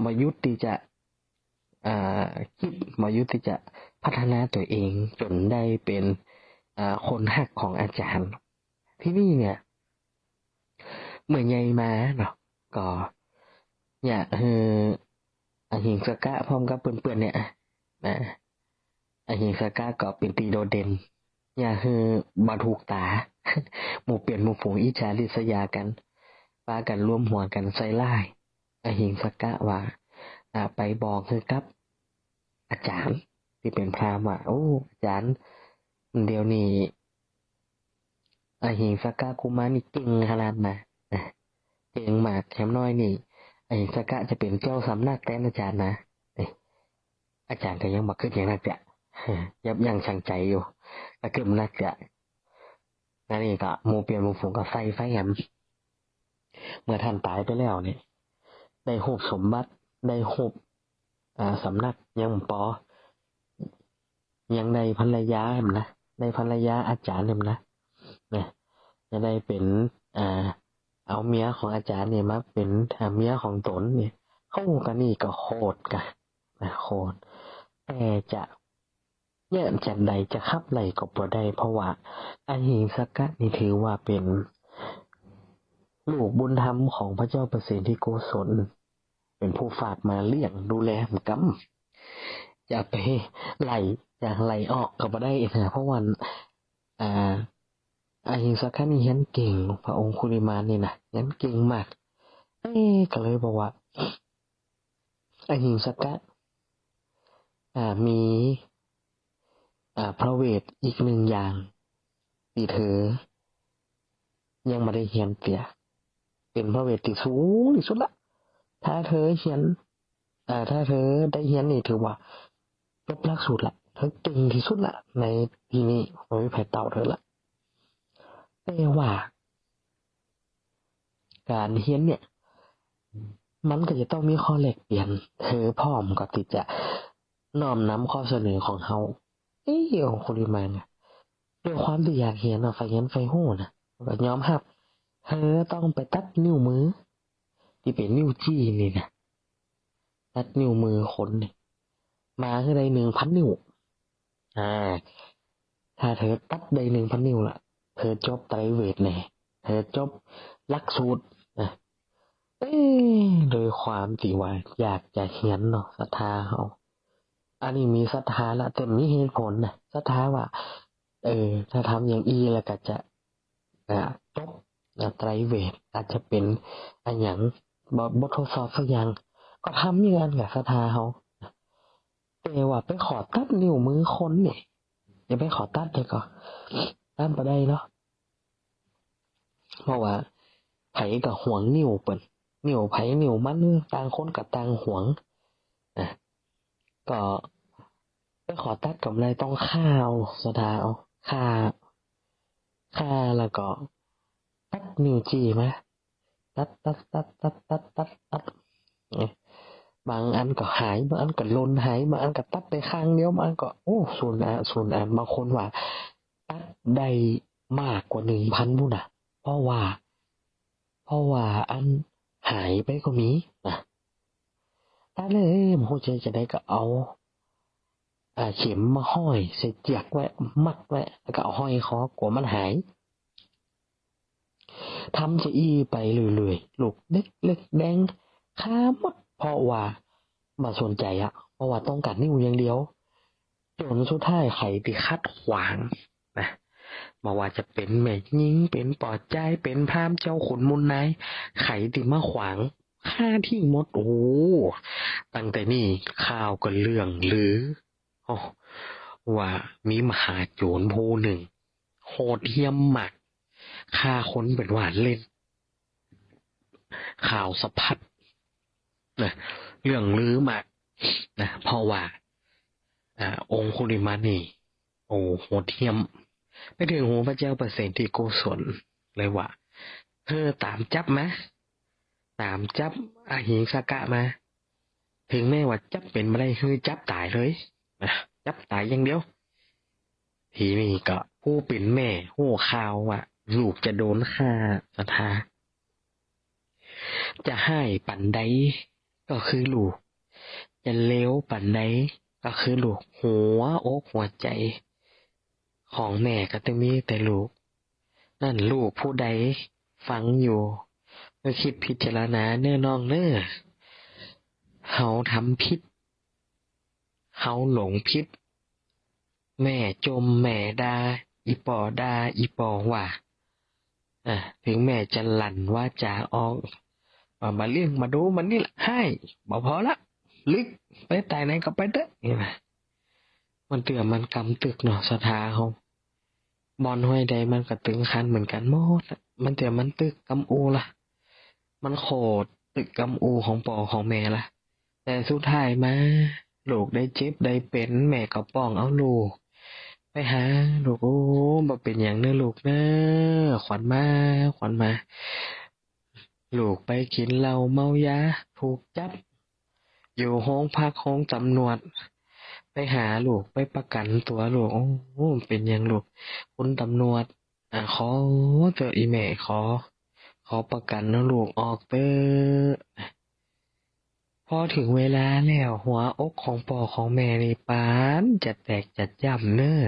บ่หยุดตี้จะ อ่า กึ๊ด บ่หยุดตี้จะพัฒนาตั๋วเอง จ๋นได้เป๋น อ่า คนฮักของอาจ๋ารย์ ตี้นี่เนี่ย เมื่อใหญ่มาเนาะ ก็อยากหื้ออหิงสกะพร้อมกับเปื้อนๆ เนี่ยนะ อหิงสกะก็เป๋นตี้โดดเด่น อยากหื้อบ่ถูกต๋า หมู่เปี้ยนหมู่ฝูงอิจฉาริษยากั๋น ปากั๋นรวมหัวกั๋นใส่ร้าย อหิงสกะว่า อ่า ไปบอกหื้อกับอาจ๋ารย์ตี้เป๋นพราหมณ์ว่า โอ้ อาจ๋ารย์ เดี๋ยวนี้ อหิงสกะกุมารนี่เก่งขนาดนะ เก่งมาก แหมน้อยนี่ อหิงสกะจะเป๋นเจ้าสำนักแตนอาจ๋ารย์นะ อาจ๋ารย์ก็ยังบ่กึ๊ดหยังนักเตื้อ ยับยั้งชั่งใจ๋อยู่ ก็กึ๊ดนักเตื้อ อันนี้ก็หมู่เปี้ยนหมู่ฝูงก็ใส่ไฟแหม เมื่อต้านต๋ายไปแล้วนี่ ได้ฮูบสมบัติ ได้ฮูบ อ่า สำนัก ยังบ่ปอ ยังได้ภรรยาแหมนะ ได้ภรรยาอาจ๋ารย์แหมนะ เนี่ย จะได้เป๋น อ่า เอาเมียของอาจ๋ารย์เนี่ยมาเป๋น อ่า เมียของต๋นเนี่ย เขาก็นี่ก็โคตรกะ นะ โคตร แต่จะ เนี่ย จันใดจะขับไล่ก็บ่ได้ เพราะว่าอหิงสกะนี่ถือว่าเป๋นลูกบุญธรรมของพระเจ้าประเสนทิโกศล เป๋นผู้ฝากมาเลี้ยงดูแลกำ จะไปไล่ จะไล่ออกก็บ่ได้นะ เพราะว่า อ่า อหิงสกะนี่เฮียนเก่ง พระองคุลิมานนี่นะ เฮียนเก่งมาก เอ๊ะ ก็เลยบอกว่า อหิงสกะ อ่า มี อ่า พระเวทอีกหนึ่งอย่าง ตี้เธอ ยังบ่ได้เฮียนเตื้อ เป๋นพระเวทตี้สูงตี้สุดละ ถ้าเธอเฮียน อ่า ถ้าเธอได้เฮียนนี่ถือว่าจบหลักสูตรละ เธอเก่งตี้สุดละ ในตี้นี้บ่มีใผเต้าเธอละ แต่ว่า ก๋านเฮียนเนี่ย มันก็จะต้องมีข้อแลกเปลี่ยน เธอพร้อมก็ตี้จะน้อมนำข้อเสนอของเฮา เอ๊ะ องคุลิมานเนี่ย ด้วยความตี้อยากเฮียนเนาะ ใฝ่เฮียนใฝ่ฮู้นะ ก็ยอมฮับ เธอต้องไปตัดนิ้วมือ ตี้เป๋นนิ้วจี้นี่นะ ตัดนิ้วมือคนนี่ มาหื้อได้หนึ่งพันนิ้ว อ่า ถ้าเธอตัดได้หนึ่งพันนิ้วละ เธอจบไตรเวทแน่ เธอจบหลักสูตรนะ เอ๊ะ ด้วยความตี้ว่าอยากจะเฮียนเนาะ ศรัทธาเฮา อันนี้มีศรัทธาละ แต่มีเหตุผลนะ ศรัทธาว่า เออ ถ้าทำอย่างอี้แล้วก็จะ อ่า จบ อ่า ไตรเวท อาจจะเป๋นอะหยัง บท บททดสอบสักอย่าง ก็ทำอย่างนั้นกับศรัทธาเฮา แต่ว่าไปขอตัดนิ้วมือคนนี่ จะไปขอตัดได้ก่อ ตัดบ่ได้เนาะ เพราะว่าใผก็หวงนิ้วเปิ้น นิ้วใผนิ้วมัน ต่างคนก็ต่างหวง นะ ก็ไปขอตัดก็บ่ได้ ต้องฆ่าเอา ศรัทธาเอา ฆ่า ฆ่าแล้วก็ตัดนิ้วจี้มา ตัด ตัด ตัด เนี่ย บางอันก็หาย บางอันก็หล่นหาย บางอันก็ตัดได้ข้างเดียว บางอันก็ โอ้ สูญอา สูญอัน บางคนว่าตัดได้มากกว่าหนึ่งพันพู้นนะ เพราะว่า เพราะว่าอันหายไปก็มีนะ ตัดเลย บ่ฮู้จะ จะใดก็เอา อ่า เข็มมาห้อยใส่เจือกไว้ มัดไว้ แล้วก็เอาห้อยคอ กั๋วมันหาย ทำจะอี้ไปเรื่อยๆ ลูกเด็กเล็กแดงฆ่าหมด เพราะว่าบ่สนใจ๋อะ เพราะว่าต้องก๋านนิ้วอย่างเดียว จ๋นสุดท้ายใผตี้ขัดขวางนะ บ่ว่าจะเป๋นแม่ญิง เป๋นป้อจาย เป๋นพราหมณ์ เจ้าขุนมูลนาย ใผตี้มาขวาง ฆ่าทิ้งหมด โอ้ ตั้งแต่นี้ข่าวก็เลื่องลือ โอ้ ว่ามีมหาโจ๋รผู้นึ่ง โหดเหี้ยมมาก ฆ่าคนเป๋นว่าเล่น ข่าวสะพัดนะ เลื่องลือมากนะ เพราะว่า อ่า องคุลิมานนี่ โอ้ โหดเหี้ยม ไปเถิงหูพระเจ้าปเสนทิโกศลเลยว่า เธอต๋ามจับมา ต๋ามจับอหิงสกะมา เถิงแม้ว่าจับเป๋นบ่ได้ หื้อจับต๋ายเลยนะ จับต๋ายอย่างเดียว ทีนี้ก็ผู้เป๋นแม่ฮู้ข่าวว่าลูกจะโดนฆ่า ศรัทธา จะฮ้ายปานใดก็คือลูก จะเลวปานใดก็คือลูก หัวอกหัวใจ๋ของแม่ก็ต้องมีแต่ลูก นั้นลูกผู้ใดฟังอยู่ ก็กึ๊ดพิจารณาเน้อน้องเน้อ เฮาทำผิด เฮาหลงผิด แม่จ่มแม่ด่า อี่ป้อด่า อี่ป้อว่า อ่ะ เถิงแม่จะหลั่นวาจ๋าออก ว่าบ่เลี้ยงบ่ดูมันนี่ละ ฮ้าย บ่ผ่อละ ลึก ไปต๋ายไหนก็ไปเต๊อะ นี่นะ บางเตื้อมันกำตึกเนาะ ศรัทธาเฮา บ่อนห้อยใดมันก็ตึงคันเหมือนกั๋นหมดละ บางเตื้อมันตึกกำอู่ละ มันโขดตึกกำอู่ของป้อของแม่ละ แต่สุดท้ายมา ลูกได้เจ็บได้เป๋น แม่ก็ป้องเอาลูกไปหาลูก โอ้ บ่เป๋นหยังเน้อลูกเน้อ ขวัญมา ขวัญมา ลูกไปกิ๋นเหล้าเมายา ถูกจับ อยู่โฮงพักโฮงต๋ำรวจ ไปหาลูก ไปประกั๋นตั๋วลูก โอ้ เป๋นหยังลูก คุณต๋ำรวจ อ่ะ ขอเต๊อะ อี่แม่ ขอ ขอประกั๋นเอาลูกออกเต๊อะ พอเถิงเวลาแล้ว หัวอกของป้อของแม่นี่ปานจะแตกจะจ้ำเน้อ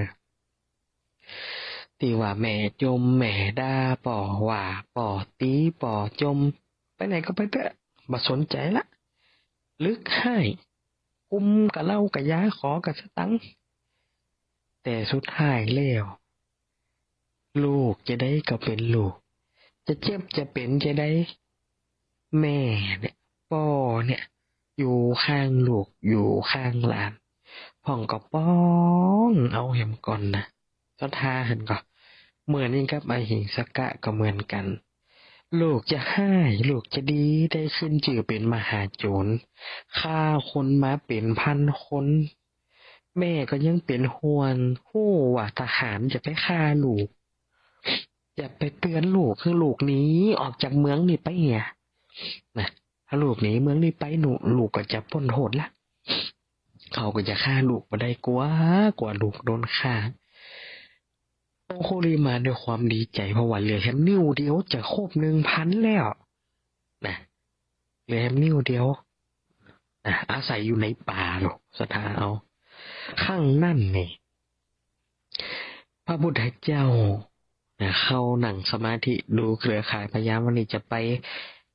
ตี้ว่าแม่จ่มแม่ด่า ป้อว่าป้อตี๋ ป้อจ่ม ไปไหนก็ไปเต๊อะ บ่สนใจ๋ละ ลึกฮ้าย กุมกับเหล้ากับยา ขอกับสตังค์ แต่สุดท้ายแล้ว ลูกจาใดก็เป๋นลูก จะเจ็บจะเป๋นจาใด แม่เนี่ย ป้อเนี่ย อยู่ข้างลูก อยู่ข้างหลาน พ่องก็ป้องเอาแหมก่อนนะ ศรัทธาหันก่อ เหมือนอย่างกับอหิงสกะก็เหมือนกั๋น ลูกจะฮ้าย ลูกจะดี ได้ขึ้นจื้อเป๋นมหาโจร ฆ่าคนมาเป๋นพันคน แม่ก็ยังเป๋นห่วง ฮู้ว่าทหารจะไปฆ่าลูก จะไปเตือนลูก หื้อลูกหนีออกจากเมืองนี้ไปเหีย นะ ถ้าลูกหนีเมืองนี้ไป ลูกก็จะป๊นโต้ษละ เขาก็จะฆ่าลูกบ่ได้ กั๋ว กั๋วลูกโดนฆ่า องคุลิมานด้วยความดีใจ๋ เพราะว่าเหลือแหมนิ้วเดียวจะครบหนึ่งพันแล้ว นะ เหลือแหมนิ้วเดียว นะ อาศัยอยู่ในป่าโลด ศรัทธาเอา ครั้งนั้นนี่ พระพุทธเจ้า นะ เข้านั่งสมาธิดูเครือข่ายพยามารว่าจะไป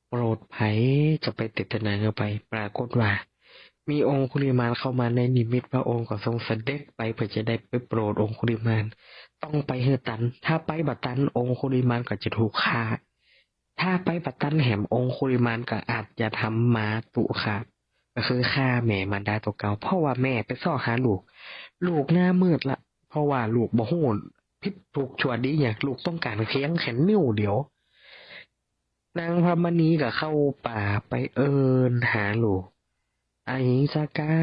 โปรดใผ จะไปเตตนากับใผ ปรากฏว่า มีองคุลิมานเข้ามาในนิมิต พระองค์ก็ทรงเสด็จไปเพื่อจะได้ไปโปรดองคุลิมาน ต้องไปหื้อตัน ถ้าไปบ่ตัน องคุลิมานก็จะถูกฆ่า ถ้าไปบ่ตันแหม องคุลิมานก็อาจจะทำมาตุฆาต ก็คือฆ่าแม่มารดาตั๋วเก่า เพราะว่าแม่ไปเซาะหาลูก ลูกหน้ามืดละ เพราะว่าลูกบ่ฮู้ผิดถูกชั่วดีหยัง ลูกต้องก๋านเพียงแค่นิ้วเดียว นางพรหมมณีก็เข้าป่าไปเอิ้นหาลูก อหิงสกะ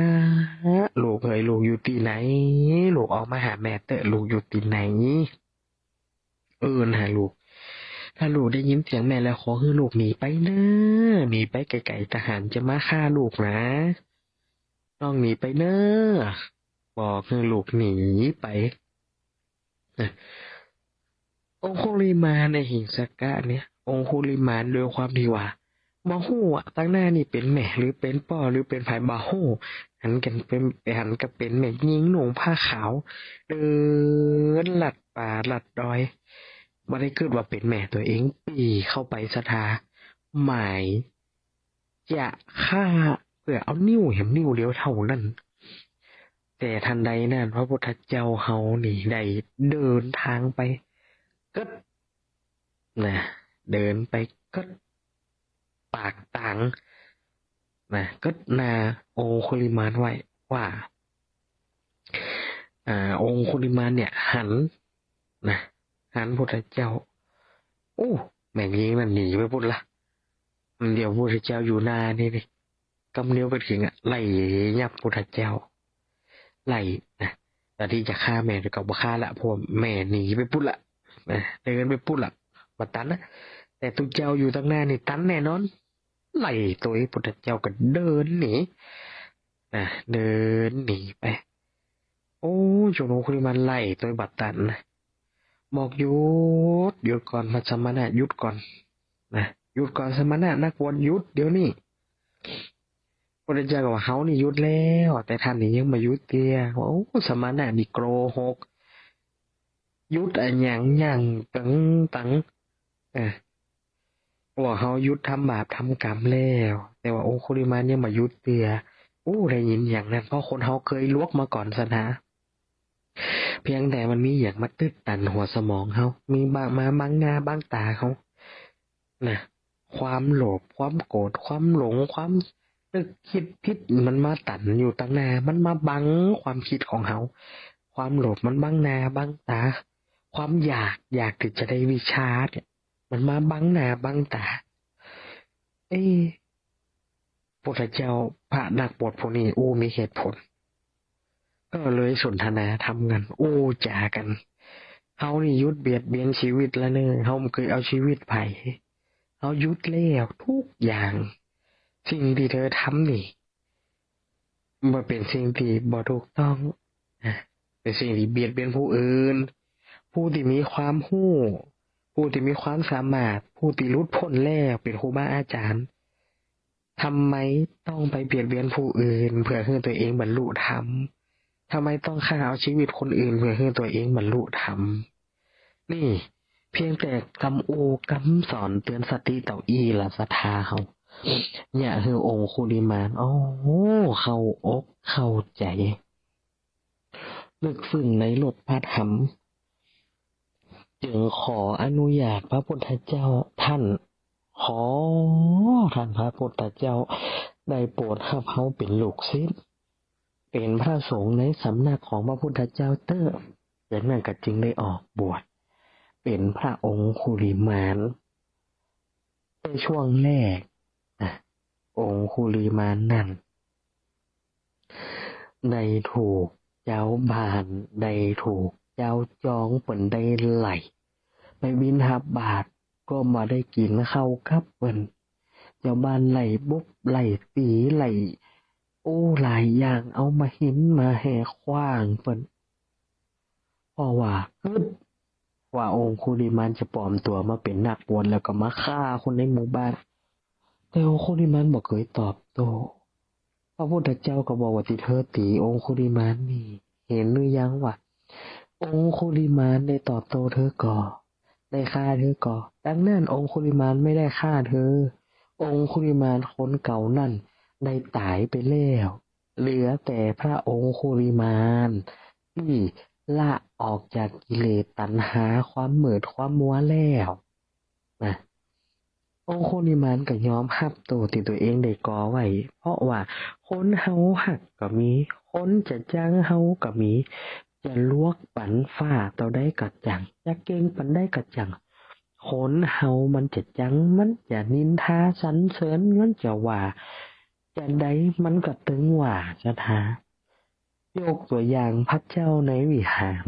ลูกเอ๋ย ลูกอยู่ตี้ไหน ลูกออกมาหาแม่เต๊อะ ลูกอยู่ตี้ไหน เอิ้นหาลูก ถ้าลูกได้ยินเสียงแม่แล้ว ขอหื้อลูกหนีไปเน่อ หนีไปไก๋ๆ ทหารจะมาฆ่าลูกนะ น้องหนีไปเน่อ บอกหื้อลูกหนีไป นะ องคุลิมาน อหิงสกะเนี่ย องคุลิมานด้วยความตี้ว่า บ่ฮู้อะ ตังหน้านี่เป๋นแม่หรือเป๋นป้อหรือเป๋นใผบ่ฮู้ หันกั๋นเป๋น หันกั๋นเป๋นแม่ญิงนุ่งผ้าขาว เดินลัดป่าลัดดอย บ่ได้กึ๊ดว่าเป๋นแม่ตั๋วเอง ปรี๋เข้าไป ศรัทธา หมายจะฆ่าเพื่อเอานิ้วแหมนิ้วเดียวเต้านั้น แต่ทันใดนั้น พระพุทธเจ้าเฮานี่ได้เดินตางไป กึ๊ด นะ เดินไปกึ๊ดปากตาง นะ กึ๊ดหน้าองคุลิมานไว้ว่า อ่า องคุลิมานเนี่ยหัน นะ หันพุทธเจ้า อู้ แม่ญิงนั้นหนีไปปุ้นละ เดี๋ยวพุทธเจ้าอยู่หน้านี่นี่ กำเดียวก็เถิงอะ ไล่ยับพุทธเจ้า ไล่นะ ต๋อนตี้จะฆ่าแม่ก็บ่ฆ่าละ เพราะว่าแม่หนีไปปุ้นละ นะ เดินไปปุ้นละ บ่ตันนะ แต่ตุ๊เจ้าอยู่ตังหน้านี่ตันแน่นอน ไล่ตวย พุทธเจ้าก็เดินหนี นะ เดินหนีไป โอ้ จนองคุลิมานไล่ตวยบ่ตันนะ บอก หยุด หยุดก่อน พระสมณะ หยุดก่อน นะ หยุดก่อน สมณะนักบวช หยุดเดี๋ยวนี้ พุทธเจ้าก็ว่า เฮานี่หยุดแล้ว แต่ต้านนี่ยังบ่หยุดเตื้อ ว่า โอ้ สมณะนี่โกหก หยุดอะหยัง ยั้งตึงตัง เออ ว่าเฮาหยุดทำบาปทำกรรมแล้ว แต่ว่าองคุลิมานยังบ่หยุดเตื้อ โอ้ ได้ยินอย่างนั้น เพราะคนเฮาเคยหลวกมาก่อน ศรัทธา เพียงแต่มันมีหยังมาตึ๊ดตันหัวสมองเฮา มีบาง มาบังหน้าบังต๋าเฮา นะ ความโลภ ความโกรธ ความหลง ความนึกคิดผิด มันมาตันอยู่ตังหน้า มันมาบังความคิดของเฮา ความโลภมันบังหน้าบังต๋า ความอยาก อยากตี้จะได้วิชชาเนี่ย มันมาบังหน้าบังต๋า เอ๊ะ พุทธเจ้า พระนักบวชผู้นี้ อู้ มีเหตุผล ก็เลยสนทนาธรรมกั๋น อู้จ๋ากั๋น เฮานี่หยุดเบียดเบียนชีวิตแล้วเน่อ เฮาบ่เกยเอาชีวิตใผ เฮาหยุดแล้วทุกอย่าง สิ่งตี้เธอทำนี่ มันเป๋นสิ่งตี้บ่ถูกต้อง นะ เป๋นสิ่งตี้เบียดเบียนผู้อื่น ผู้ตี้มีความฮู้ ผู้ตี้มีความสามารถ ผู้ตี้หลุดป๊นแล้ว เป๋นครูบาอาจ๋ารย์ ทำไมต้องไปเบียดเบียนผู้อื่น เพื่อหื้อตั๋วเองบรรลุธรรม ทำไมต้องฆ่าเอาชีวิตคนอื่น เพื่อหื้อตั๋วเองบรรลุธรรม นี่ เพียงแต่กำอู้กำสอนเตือนสติเต้าอี้ละ ศรัทธาเฮา เยียะหื้อองคุลิมาน โอ้ เข้าอกเข้าใจ๋ ลึกซึ้งในรสพระธรรม จึงขออนุญาตพระพุทธเจ้า ท่าน ขอท่านพระพุทธเจ้าได้โปรดฮับเฮาเป๋นลูกศิษย์ เป๋นพระสงฆ์ในสำนักของพระพุทธเจ้าเต๊อะ จากนั้นก็จึงได้ออกบวชเป๋นพระองคุลิมาน แต่ช่วงแรก อ่ะ องคุลิมานนั้น ได้ถูกจาวบ้าน ได้ถูกจาวจ้อง เปิ้นได้ไล่ไปบิณฑบาต ก็บ่ได้กิ๋นข้าวกับเปิ้น จาวบ้านไล่บุบไล่ตี๋ไล่ โอ้ หลายอย่าง เอามาหินมาแห่ขว้างเปิ้น เพราะว่ากึ๊ดว่าองคุลิมานจะปลอมตั๋วมาเป๋นนักบวช แล้วก็มาฆ่าคนในหมู่บ้าน แต่องคุลิมานบ่เกยตอบโต้ พระพุทธเจ้าก็บอกว่า ตี้เธอตี๋องคุลิมานนี่ หันหรือยังว่าองคุลิมานได้ตอบโต้เธอก่อ ได้ฆ่าเธอก่อ ดังนั้นองคุลิมานไม่ได้ฆ่าเธอ องคุลิมานคนเก่านั้นได้ต๋ายไปแล้ว เหลือแต่พระองคุลิมานตี้ละออกจากกิเลสตัณหาความมืดความมัวแล้ว นะ องคุลิมานก็ยอมฮับโต้ตี้ตั๋วเองได้ก่อไว้ เพราะว่าคนเฮาฮักก็มี คนจะจังเฮาก็มี จะลวกปันฟ้าเต้าใดก็จัง จะเก่งปันใดก็จัง คนเฮามันจะจัง มันจะนินทาสรรเสริญ มันจะว่าจะใด มันก็ตึงว่าศรัทธา ยกตั๋วอย่างพระเจ้าในวิหาร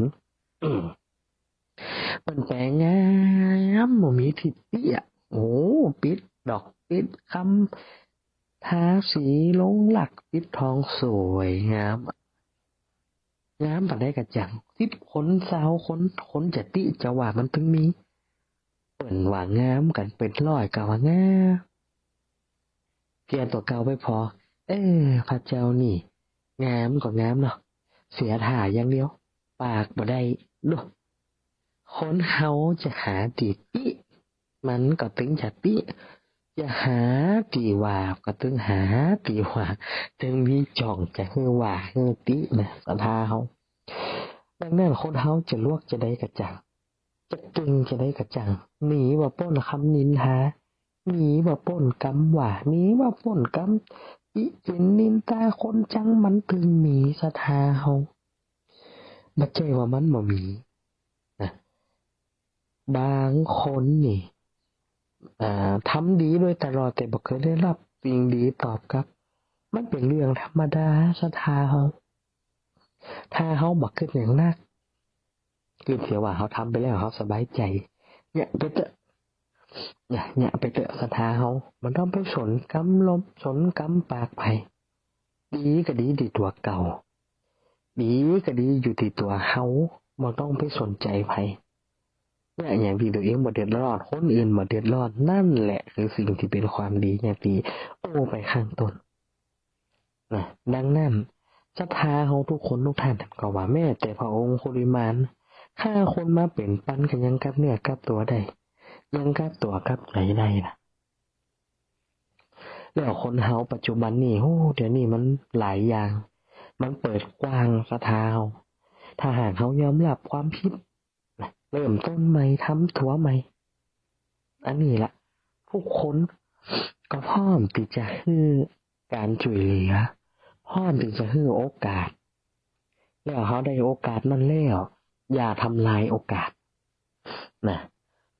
เปิ้นแป๋งงาม บ่มีตี้เตี้ย โอ้ ปิดดอกปิดกำ ทาสีลงลักษณ์ ปิดทองสวยงาม งามปันใดก็จัง สิบคน ซาวคน คนจะติจะว่ามันตึงมี เปิ้นว่างามกั๋นเป๋นร้อยก็ว่างาม เตี้ยตั๋วเก่าไปผ่อ เออ พระเจ้านี่ งามก็งามเนาะ เสียท่าอย่างเดียว ปากบ่ได้ ดู คนเฮาจะหาตี้ติ มันก็ตึงจะติ จะหาตี้ว่าก็ตึงหาตี้ว่า ตึงมีจ่องจะหื้อว่าหื้อตินะ ศรัทธาเฮา ดังนั้นคนเฮาจะลวกจะใดก็จัง จะเก่งจะใดก็จัง หนีบ่ป๊นกำนินทา หนีบ่ป๊นกำว่า หนีบ่ป๊นกำติเตียนนินตาคนจัง มันตึงมี ศรัทธาเฮา บ่ใจ้ว่ามันบ่มีนะ บางคนนี่ อ่า ทำดีโดยตลอด แต่บ่เกยได้ฮับสิ่งดีตอบกลับ มันเป๋นเรื่องธรรมดา ศรัทธาเฮา ถ้าเฮาบ่กึ๊ดหยังนัก กึ๊ดเสียว่าเฮาทำไปแล้วเฮาสบายใจ๋ เยียะไปเต๊อะ เยียะ เยียะไปเต๊อะ ศรัทธาเฮา บ่ต้องไปสนกำลม สนกำปากใผ ดีก็ดีตี้ตั๋วเก่า ดีก็ดีอยู่ตี้ตั๋วเฮา บ่ต้องไปสนใจ๋ใผ เยียะอย่างตี้ตั๋วเองบ่เดือดร้อน คนอื่นบ่เดือดร้อน นั่นแหละคือสิ่งตี้เป๋นความดี อย่างตี้โอ้ไปข้างต้น นะ ดังนั้น ศรัทธาเฮาทุกคนทุกท่านก็ว่า แม้แต่พระองคุลิมาน ฆ่าคนมาเป๋นปันก็ยังกลับเนื้อกลับตั๋วได้ ยังกลับตั๋วกลับใจ๋ได้นะ แล้วคนเฮาปัจจุบันนี่ โอ้ เดี๋ยวนี้มันหลายอย่าง มันเปิดกว้าง ศรัทธาเฮา ถ้าหากเฮายอมฮับความผิด เริ่มต้นใหม่ ทำตั๋วใหม่ อันนี้ละ ทุกคนก็พร้อมตี้จะหื้อก๋านจ้วยเหลือ พร้อมตี้จะหื้อโอกาส แล้วเฮาได้โอกาสนั้นแล้ว อย่าทำลายโอกาสนะ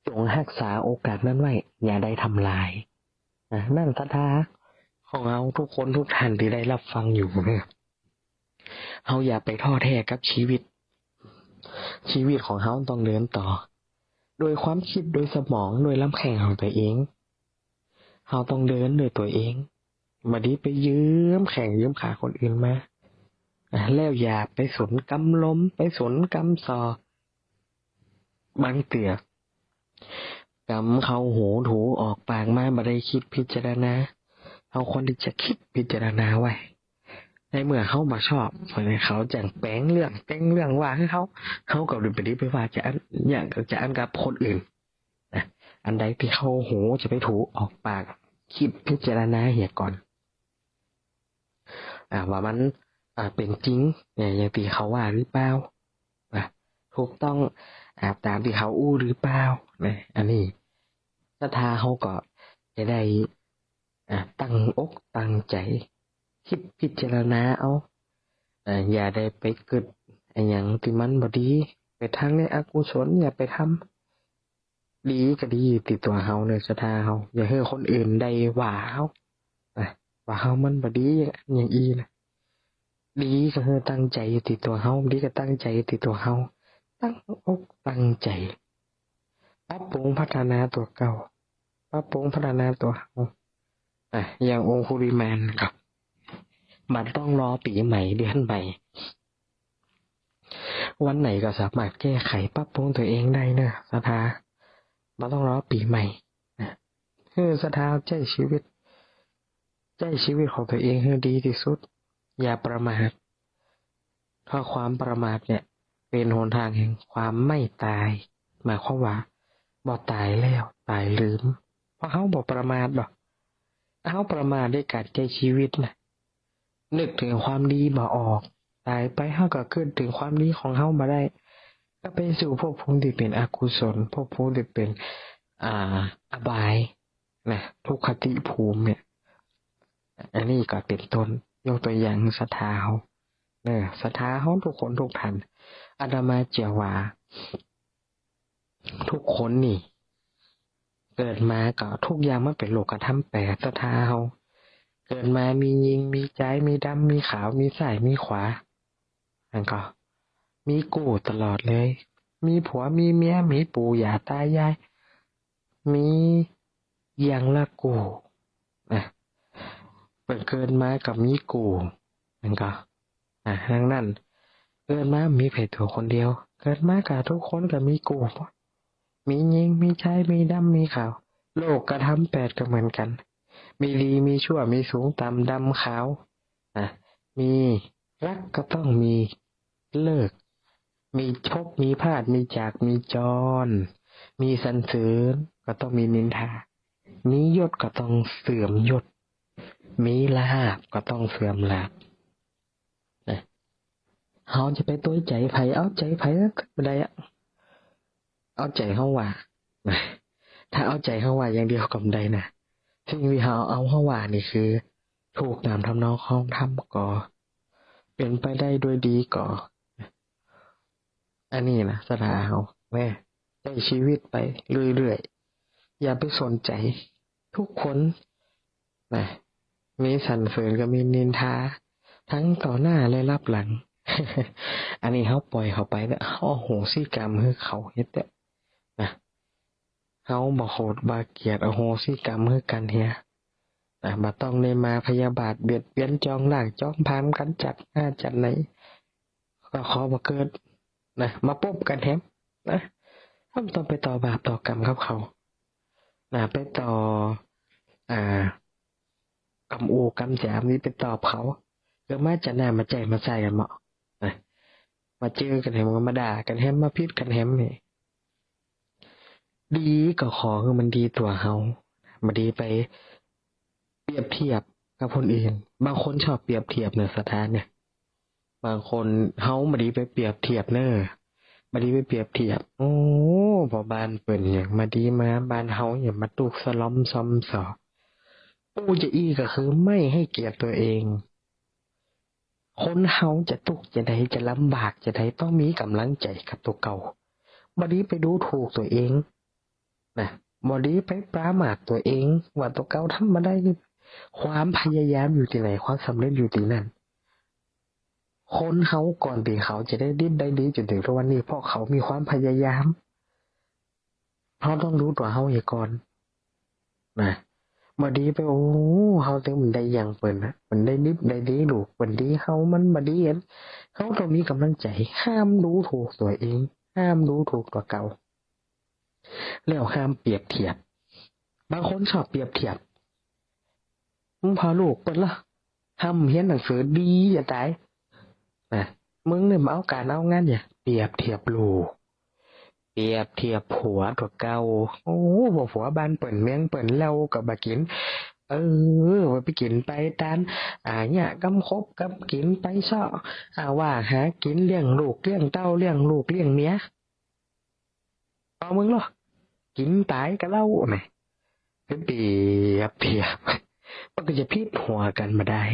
จงฮักษาโอกาสนั้นไว้ อย่าได้ทำลายนะ นั่นศรัทธาของเฮาทุกคนทุกท่านตี้ได้ฮับฟังอยู่นะ เฮาอย่าไปท้อแท้กับชีวิต ชีวิตของเฮาต้องเดินต่อ โดยความกึ๊ด โดยสมอง โดยลำแข้งของตั๋วเอง เฮาต้องเดินด้วยตั๋วเอง บ่ดีไปยืมแข้งยืมขาคนอื่นมา อ่ะ แล้วอย่าไปสนกำลม ไปสนกำส่อ บางเตื้อ กำเข้าหูถูออกปากมาบ่ได้กึ๊ดพิจารณา เฮาควรตี้จะกึ๊ดพิจารณาไว้ ในเมื่อเฮาบ่ชอบ เขาจั่งแป๋งเรื่องแต่งเรื่องว่าหื้อเฮา เฮาก็บ่ดีไปว่าจะอั้น อย่างก็จะอั้นกับคนอื่นนะ อันใดตี้เข้าหูจะไปถูออกปาก กึ๊ดพิจารณาเหียก่อน อ่า ว่ามัน อ่า เป๋นจริง เนี่ย อย่างตี้เขาว่าหรือเปล่า อ่ะ ถูกต้อง อ่า ต๋ามตี้เขาอู้หรือเปล่า นะ อันนี้ศรัทธาเฮาก็จะได้ อ่า ตั้งอกตั้งใจ๋ กึ๊ดพิจารณาเอา อ่า อย่าได้ไปกึ๊ดอะหยังตี้มันบ่ดี ไปตางในอกุศล อย่าไปทำ ดีก็ดีตี้ตั๋วเฮาเน่อ ศรัทธาเฮา อย่าหื้อคนอื่นได้ว่าเฮา นะ ว่าเฮามันบ่ดีอย่างอี้นะ ดีก็หื้อตั้งใจ๋อยู่ตี้ตั๋วเฮา ดีก็ตั้งใจ๋อยู่ตี้ตั๋วเฮา ตั้งอกตั้งใจ๋ ปรับปรุงพัฒนาตั๋วเก่า ปรับปรุงพัฒนาตั๋วเฮา อ่ะ อย่างองคุลิมานก็ บ่ต้องรอปี๋ใหม่เดือนใหม่ วันไหนก็สามารถแก้ไขปรับปรุงตั๋วเองได้เน่อศรัทธา บ่ต้องรอปี๋ใหม่ นะ หื้อศรัทธาใจ๊ชีวิต ใจ๊ชีวิตของตั๋วเองหื้อดีตี้สุด อย่าประมาท เพราะความประมาทเนี่ย เป๋นหนตางแห่งความไม่ต๋าย หมายความว่า บ่ต๋ายแล้ว ต๋ายลืม เพราะเฮาบ่ประมาทดอก เฮาประมาทด้วยก๋านใจ๊ชีวิตนะ นึกเถิงความดีบ่ออก ต๋ายไปเฮาก็กึ๊ดเถิงความดีของเฮาบ่ได้ ก็ไปสู่ภพภูมิตี้เป๋นอกุศล ภพภูมิตี้เป๋น อ่า อบาย นะ ทุกขติภูมิเนี่ย อันนี้ก็เป๋นต้น ยกตั๋วอย่างศรัทธาเฮา เน่อ ศรัทธาเฮาทุกคนทุกท่าน อาตมาเจื้อว่า ทุกคนนี่ เกิดมาก็ทุกอย่างมันเป๋นโลกธรรมแปด ศรัทธาเฮา เกิดมามีญิง มีจาย มีดำ มีขาว มีซ้าย มีขวา แล้วก็มีกู้ตลอดเลย มีผัว มีเมีย มีปู่ย่าต๋ายาย มีอย่างละกู้ นะ เปิ้นเกิดมาก็มีกู้ มันก็ อ่ะ ดังนั้น เกิดมามีไผตั๋วคนเดียว เกิดมาก็ทุกคนก็มีกู้ มีญิง มีจาย มีดำ มีขาว โลกธรรมแปดก็เหมือนกั๋น มีดี มีชั่ว มีสูง ต่ำ ดำ ขาว อ่ะ มีรักก็ต้องมีเลิก มีพบ มีพลาด มีจาก มีจร มีสรรเสริญก็ต้องมีนินทา มียศก็ต้องเสื่อมยศ มีลาภก็ต้องเสื่อมลาภ นะ เฮาจะไปตวยใจ๋ใผ เอาใจ๋ใผก็บ่ได้อะ เอาใจ๋เฮาว่า นะ ถ้าเอาใจ๋เฮาว่าอย่างเดียวก็บ่ได้นะ สิ่งตี้เฮาเอาเฮาว่านี่คือ ถูกต๋ามทำนองครองธรรมก่อ เป๋นไปได้ด้วยดีก่อ อันนี้นะ ศรัทธาเฮา แม่ ใจ๊ชีวิตไปเรื่อยๆ อย่าไปสนใจ๋ ทุกคน นะ มีสรรเสริญก็มีนินทา ทั้งต่อหน้าและลับหลัง อันนี้เฮาปล่อยเขาไปเน่อ เฮาอโหสิกรรมหื้อเขาเฮ็ดเต๊อะ นะ เฮาบ่โขดบ่เกลียด อโหสิกรรมหื้อกั๋นเหีย นะ บ่ต้องได้มาพยาบาทเบียดเบียน จองล้าง จองผลาญกั๋น จัดหน้าจัดไหน ก็ขอบ่เกิด นะ มาปบกั๋นแหม นะ เฮาบ่ต้องไปต่อบาปต่อกรรมกับเขา นะ ไปต่อ อ่า กำอู้กำจ๋า มีไปตอบเขา เกิดมาจาติหน้ามาใจ๊มาใส่กั๋นเมาะ นะ มาเจื้อกั๋นแหม มาด่ากั๋นแหม มาผิดกั๋นแหมนี่ ดีก็ขอหื้อมันดีตั๋วเฮา บ่ดีไปเปรียบเทียบกับคนอื่น บางคนชอบเปรียบเทียบเน่อ ศรัทธาเนี่ย บางคน เฮาบ่ดีไปเปรียบเทียบเน่อ บ่ดีไปเปรียบเทียบ โอ้ ผ่อบ้านเปิ้นหยังมาดีมา บ้านเฮาหยังมาตุ๊กสะลอมซอมซอ อู้จะอี้ก็คือไม่ให้เกียรติตั๋วเอง คนเฮาจะตุ๊กจะใด จะลำบากจะใด ต้องมีก๋ำลังใจ๋กับตั๋วเก่า บ่ดีไปดูถูกตั๋วเอง นะ บ่ดีไปประมาทตั๋วเอง ว่าตั๋วเก่าทำบ่ได้นี่ ความพยายามอยู่ตี้ไหน ความสำเร็จอยู่ตี้นั่น คนเฮาก่อนตี้เขาจะได้ดิบได้ดีจ๋นเถิงทุกวันนี้ เพราะเขามีความพยายาม เฮาต้องดูตั๋วเฮาเหียก่อน นะ บ่ดีไป โอ้ เฮาเถิงบ่ได้อย่างเปิ้นนะ เปิ้นได้ดิบได้ดีลูก เปิ้นดี เฮามันบ่ดีอัน เฮาต้องมีก๋ำลังใจ๋ ห้ามดูถูกตั๋วเอง ห้ามดูถูกตั๋วเก่า แล้วห้ามเปรียบเทียบ บางคนชอบเปรียบเทียบ มึงผ่อลูกเปิ้นละ ห้ามเฮียนหนังสือดีจะต๋าย นะ มึงเนี่ยมาเอาก๋านเอางานเนี่ย เปรียบเทียบลูก เปรียบเทียบผัวตั๋วเก่า โอ้ ผัวบ้านเปิ้นเมืองเปิ้นเหล้าก็บ่กิ๋น ไป เออ ว่าไปกิ๋นไปตาน อ่า เยียะกำขบกำกิ๋นไปเซาะ อ่า ว่าหากิ๋นเลี้ยงลูกเลี้ยงเต้า เลี้ยงลูกเลี้ยงเมีย ปอมึงลอ กิ๋นต๋ายกะเล่า แหม ไปเปรียบเทียบ มันก็จะผิดหัวกั๋นบ่าดาย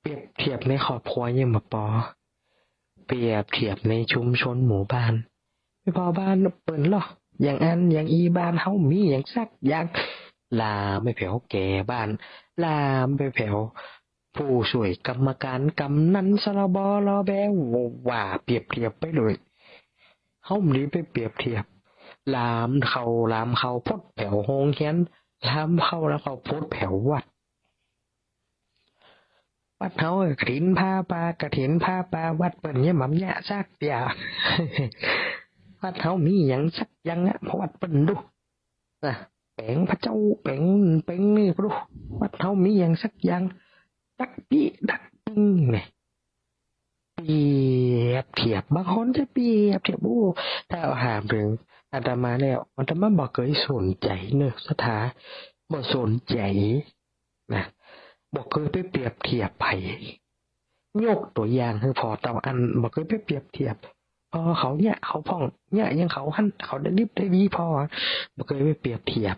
เปรียบเทียบในครอบครัวยังบ่ปอ เปรียบเทียบในชุมชนหมู่บ้าน ไปผ่อบ้านเปิ้นลอ อย่างอั้นอย่างอี้ บ้านเฮามีหยังสักอย่าง ลามไปแผวแก่บ้าน ลามไปแผวผู้ช่วยกรรมการ กำนัน สลบ ลอแบ ว่าเปรียบเทียบไปโดย เฮาบ่ดีไปเปรียบเทียบ ลามเข้า ลามเข้าปดแผวโฮงเฮียน ลามเข้า ลามเข้าปดแผววัด วัดเฮากฐินผ้าป่า กฐินผ้าป่า วัดเปิ้นยังบ่เยียะสักเตื้อ วัดเฮามีหยังสักอย่างอะ ผ่อวัดเปิ้นดู นะ แป๋งพระเจ้า แป๋ง แป๋งนี่ ผ่อดู วัดเฮามีหยังสักอย่าง ตักปี้ตักปิ้งเนี่ย เปรียบเทียบ บางคนจะเปรียบเทียบ โอ้ ถ้าเอาถามเถิงอาตมาแล้ว อาตมาบ่เกยสนใจ๋เน่อ ศรัทธา บ่สนใจ๋ นะ บ่เกยไปเปรียบเทียบใผ ยกตั๋วอย่างหื้อผ่อเต้าอั้น บ่เกยไปเปรียบเทียบ ผ่อเขาเยียะ เขาพ่องเยียะ อย่างเขาหั้น เขาได้ดิบได้ดี ผ่อ บ่เกยไปเปรียบเทียบ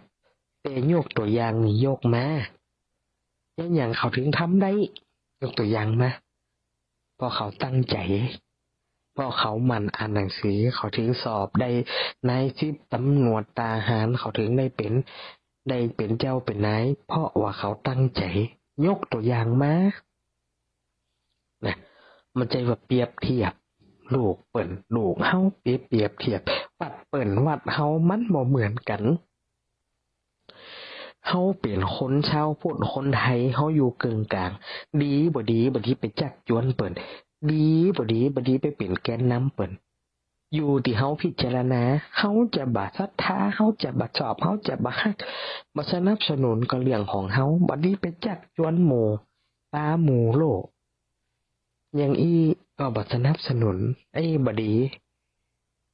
แต่ยกตั๋วอย่างนี่ยกมา อย่างหยังเขาเถิงทำได้ ยกตั๋วอย่างมา เพราะเขาตั้งใจ๋ เพราะเขาหมั่นอ่านหนังสือ เขาเถิงสอบได้นายสิบ ต๋ำรวจ ทหาร เขาเถิงได้เป๋น ได้เป๋นเจ้าเป๋นนาย เพราะว่าเขาตั้งใจ๋ ยกตั๋วอย่างมา นะ บ่ใจ้ว่าเปรียบเทียบ ลูกเปิ้น ลูกเฮา ไปเปรียบเทียบ วัดเปิ้น วัดเฮา มันบ่เหมือนกั๋น เฮาเป๋นคนชาวพุทธ คนไทย เฮาอยู่เกิ่งก๋าง ดีบ่ดี บ่ดีไปจักจวนเปิ้น ดีบ่ดี บ่ดีไปเป๋นแกนนำเปิ้น อยู่ตี้เฮาพิจารณา เฮาจะบ่ศรัทธา เฮาจะบ่ชอบ เฮาจะบ่ฮัก บ่สนับสนุนก็เรื่องของเฮา บ่ดีไปจักจวนหมู่ปาหมู่โลก อย่างอี้ก็บ่สนับสนุน ไอ้บ่ดี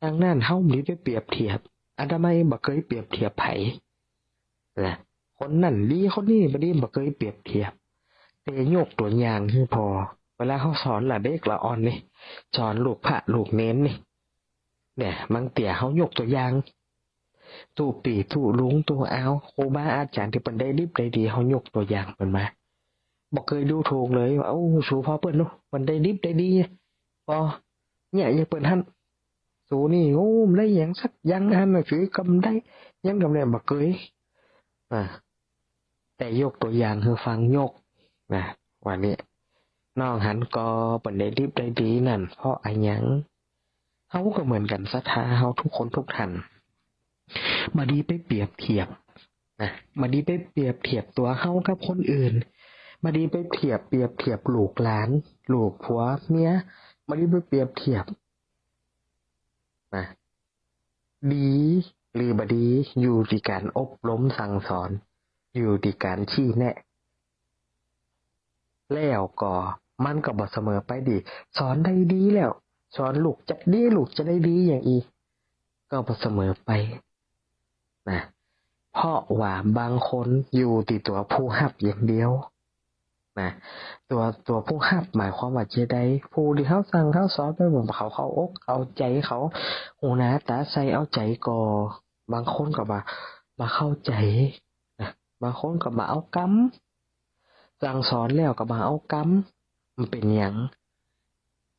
ดังนั้นเฮาบ่ดีไปเปรียบเทียบ อาตมาบ่เกยเปรียบเทียบใผ นะ คนนั้นดี คนนี้บ่ดี บ่เกยเปรียบเทียบ แต่ยกตั๋วอย่างหื้อผ่อ เวลาเฮาสอนละเด็กละอ่อนนี่ สอนลูกพระลูกเณรนี่ เนี่ย บางเตื้อเฮายกตั๋วอย่าง ตุ๊ปี้ตุ๊ลุงตุ๊อาว ครูบาอาจ๋ารย์ตี้เปิ้นได้ดิบได้ดี เฮายกตั๋วอย่างเปิ้นมา บ่เกยดูถูกเลยว่า โอ้ สูผ่อเปิ้นเนาะ เปิ้นได้ดิบได้ดี ปอ เยียะอย่างเปิ้นหั้น สูนี่ โอ้ บ่ได้หยังสักอย่าง อ่านหนังสือก็บ่ได้ หยังก็บ่ได้ บ่เกย อ่า แต่ยกตั๋วอย่างหื้อฟัง ยก นะ ว่านี่ น้องหันก่อ เปิ้นได้ดิบได้ดีนั่น เพราะอะหยัง เฮาก็เหมือนกั๋น ศรัทธาเฮาทุกคนทุกท่าน บ่ดีไปเปรียบเทียบ นะ บ่ดีไปเปรียบเทียบตั๋วเฮากับคนอื่น บ่ดีไปเทียบ เปรียบเทียบลูกหลาน ลูกผัวเมีย บ่ดีไปเปรียบเทียบ นะ ดีหรือบ่ดี อยู่ตี้ก๋านอบรมสั่งสอน อยู่ตี้ก๋านชี้แนะ แล้วก็มันก็บ่เสมอไปดี สอนได้ดีแล้ว สอนลูกจะดี ลูกจะได้ดีอย่างอี้ ก็บ่เสมอไป นะ เพราะว่าบางคนอยู่ตี้ตั๋วผู้ฮับอย่างเดียว นะ ตั๋ว ตั๋วผู้ฮับหมายความว่าจะใด ผู้ตี้เฮาสั่งเฮาสอนไป บ่าเขาเข้าอกเข้าใจ๋ เขาหูหนาต๋าใส่เอาใจ๋ก่อ บางคนก็บ่า บ่เข้าใจ๋ นะ บางคนก็บ่เอากำ สั่งสอนแล้วก็บ่เอากำ มันเป๋นหยัง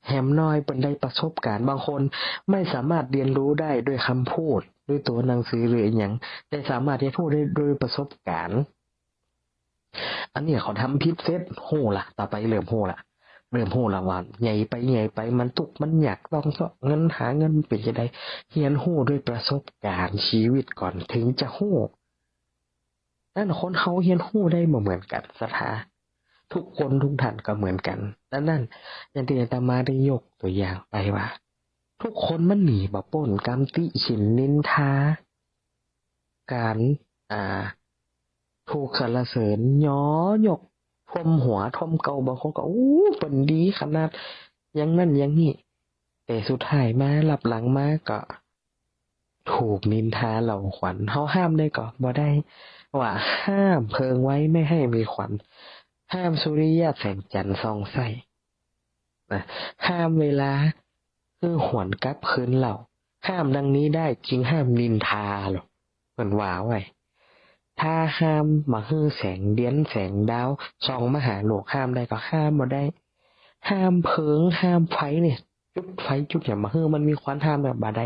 แหมน้อยเปิ้นได้ประสบการณ์ บางคนไม่สามารถเรียนรู้ได้ด้วยคำพูด ด้วยตั๋วหนังสือหรืออะหยัง แต่สามารถเรียนรู้ได้ด้วยประสบการณ์ อันนี้เขาทำผิดเสร็จ ฮู้ละ ต่อไปเริ่มฮู้ละ เริ่มฮู้ละว่าใหญ่ไป ใหญ่ไป มันตุ๊กข์มันยาก ต้องเซาะเงิน หาเงินเป๋นจะใด เฮียนฮู้ด้วยประสบการณ์ชีวิตก่อน เถิงจะฮู้ นั้นคนเฮาเฮียนฮู้ได้บ่เหมือนกั๋น ศรัทธา ทุกคนทุกท่านก็เหมือนกั๋น ดังนั้น อย่างตี้อาตมาได้ยกตั๋วอย่างไปว่า ทุกคนมันหนีบ่ป๊นกำติฉิ่นนินทา ก๋าน อ่า ถูกสรรเสริญ ยอยก ท่วมหัว ท่วมเก้า บางคนก็ โอ้ เปิ้นดีขนาด อย่างนั้นอย่างนี้ แต่สุดท้ายมา ลับหลังมาก็ ถูกนินทาเหล่าขวัญ เฮาห้ามได้ก่อ บ่ได้ ว่าห้ามเพลิงไว้ไม่ให้มีควัน ห้ามสุริยะแสงจันทร์ส่องใส่ นะ ห้ามเวลาหื้อหวนกลับคืนเล่า ห้ามดังนี้ได้จึงห้ามนินทาลอ เปิ้นว่าไว้ ถ้าห้ามบ่หื้อแสงเดือนแสงดาวส่องมาหาโลก ห้ามได้ก่อ ห้ามบ่ได้ ห้ามเพลิง ห้ามไฟเนี่ย จุดไฟจุดหยังบ่หื้อมันมีควัน ห้ามเนี่ยบ่ได้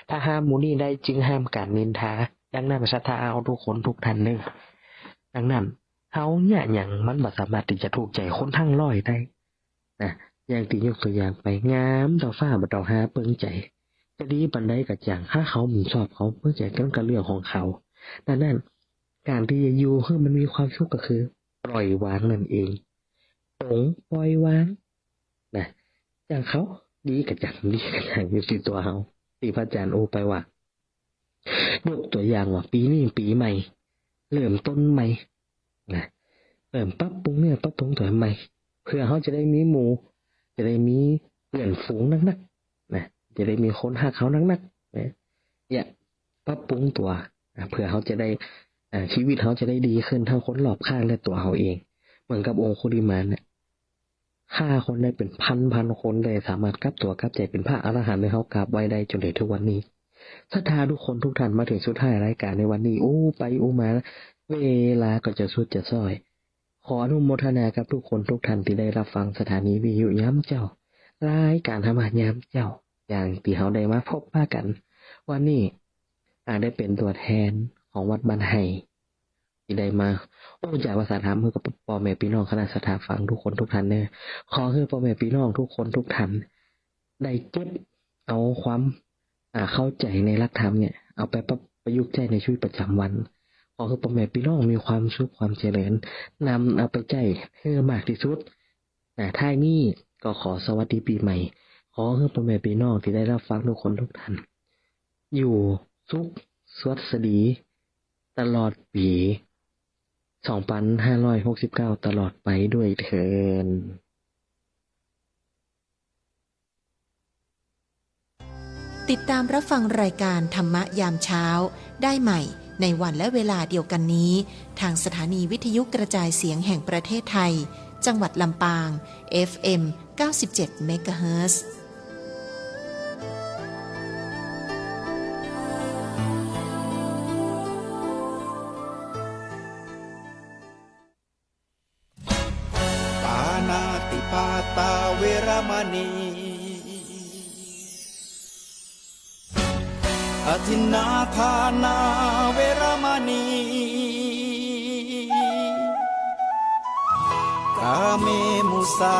ถ้าห้ามหมู่นี้ได้จึงห้ามก๋านนินทา ดังนั้นศรัทธาเอาทุกคนทุกท่านเน่อ ดังนั้น เฮาเยียะหยังมันบ่สามารถตี้จะถูกใจ๋คนตังร้อยได้ นะ อย่างตี้ยกตั๋วอย่างไป งามเต้าฟ้าบ่เต้าหาเปิงใจ๋ จะดีปานใดก็จ่าง ถ้าเขาบ่ชอบเขาเปิงใจ๋ก็เรื่องของเขา ดังนั้น ก๋านตี้จะอยู่หื้อมันมีความสุขก็คือ ปล่อยวางนั่นเอง ป๋งปล่อยวาง นะ จ่างเขาดีก็จ่าง ดีก็จ่าง อยู่ตี้ตั๋วเฮา ตี้พระอาจ๋ารย์อู้ไปว่า ยกตั๋วอย่างว่า ปี๋นี้ปี๋ใหม่ เริ่มต้นใหม่ นะ เริ่มปรับปรุงเนื้อปรับปรุงตั๋วใหม่ เปื้อเฮาจะได้มีหมู่ จะได้มีเปื้อนฝูงนักๆ นะ จะได้มีคนฮักเฮานักๆ นะ เนี่ย ปรับปรุงตั๋ว อ่ะ เปื้อเฮาจะได้ อ่า ชีวิตเฮาจะได้ดีขึ้น ตังคนรอบข้างและตั๋วเฮาเอง เหมือนกับองคุลิมานเนี่ย ฆ่าคนได้เป๋นพันๆ คน ได้สามารถกลับตั๋วกลับใจ๋เป๋นพระอรหันต์หื้อเฮากราบไหว้ได้จ๋นเถิงทุกวันนี้ ศรัทธาทุกคนทุกท่าน มาเถิงสุดท้ายรายก๋านในวันนี้ อู้ไปอู้มา เวลาก็จะสุดจะส้อย ขออนุโมทนากับทุกคนทุกท่านตี้ได้ฮับฟังสถานีวิทยุยามเจ๊า รายก๋านธรรมะยามเจ๊า อย่างตี้เฮาได้มาพบปะกั๋นวันนี้ อ่า ได้เป๋นตั๋วแทนของวัดบ้านไฮ่ ตี้ได้มาอู้จ๋าภาษาธรรมหื้อกับป้อแม่ปี้น้องคณะศรัทธาฟังทุกคนทุกท่านเน่อ ขอหื้อป้อแม่ปี้น้องทุกคนทุกท่าน ได้เก็บเอาความ อ่า เข้าใจ๋ในหลักธรรมเนี่ย เอาไปปรับประยุกต์ใจ๊ในชีวิตประจ๋ำวัน ขอหื้อป้อแม่ปี้น้องมีความสุขความเจริญ นำเอาไปใจ๊หื้อมากตี้สุด นะ ท้ายนี้ก็ขอสวัสดีปี๋ใหม่ ขอหื้อป้อแม่ปี้น้องตี้ได้ฮับฟังทุกคนทุกท่าน อยู่สุขสวัสดี ตลอดปี๋สองปันห้าร้อยหกสิบเก้าตลอดไปด้วยเทอญ ติดตามรับฟังรายการธรรมะยามเช้าได้ใหม่ในวันและเวลาเดียวกันนี้ ทางสถานีวิทยุกระจายเสียงแห่งประเทศไทย จังหวัดลำปาง เอฟเอ็ม เก้าสิบเจ็ด เมกะเฮิรตซ์ ปาณาติปาตาเวระมะณี อทินนาทานาเวระมะณี กาเม มุสา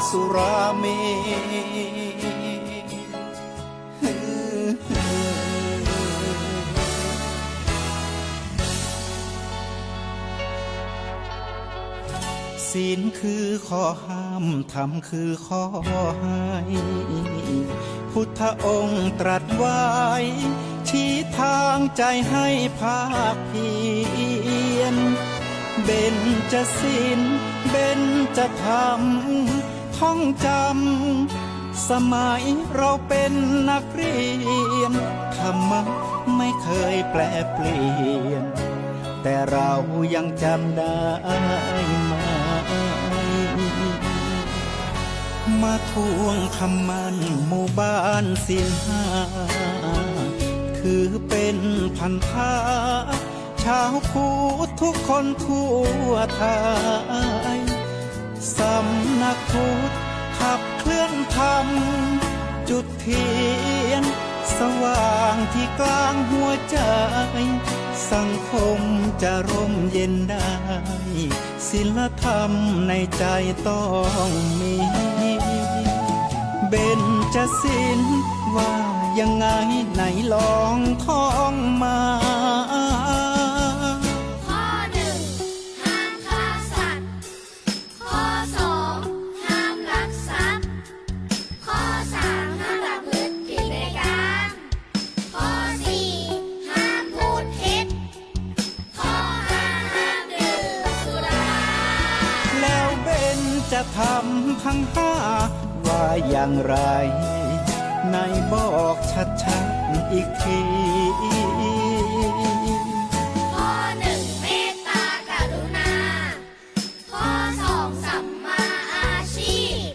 สุราเม ศีลคือข้อห้าม ธรรมคือข้อให้ พุทธองค์ตรัสไว้ ชี้ทางใจให้ภาคเพียร เบญจศีล เบญจธรรม ท่องจำ สมัยเราเป็นนักเรียน ธรรมะไม่เคยแปรเปลี่ยน แต่เรายังจำได้ไหม มาทวงคำมั่นหมู่บ้านศีลห้า ถือเป็นพันธะ ชาวพุทธทุกคนทั่วไทย สำนักพุทธขับเคลื่อนธรรม จุดเทียนสว่างที่กลางหัวใจ สังคมจะร่มเย็นได้ ศีลธรรมในใจต้องมี เบญจศีลว่ายังไง ไหนลองท่องมา ข้อหนึ่ง ห้ามฆ่าสัตว์ ข้อสอง ห้ามลักทรัพย์ ข้อสาม ห้ามประพฤติผิดในกาม ข้อสี่ ห้ามพูดเท็จ ข้อห้า ห้ามดื่มสุรา แล้วเบญจธรรมทั้งห้าว่าอย่างไร ไหนบอกชัดๆ อีกที ข้อหนึ่ง เมตตากรุณา ข้อสอง สัมมาอาชีพ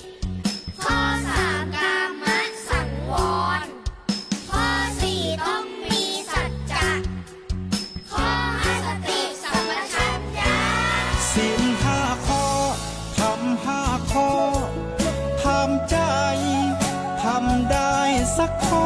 ข้อสาม กามสังวร ข้อสี่ ต้องมีสัจจะ ข้อห้า สติสัมปชัญญะ ศีลห้าข้อ ธรรมห้าข้อ ถามใจ๋ ทำได้สักข้อ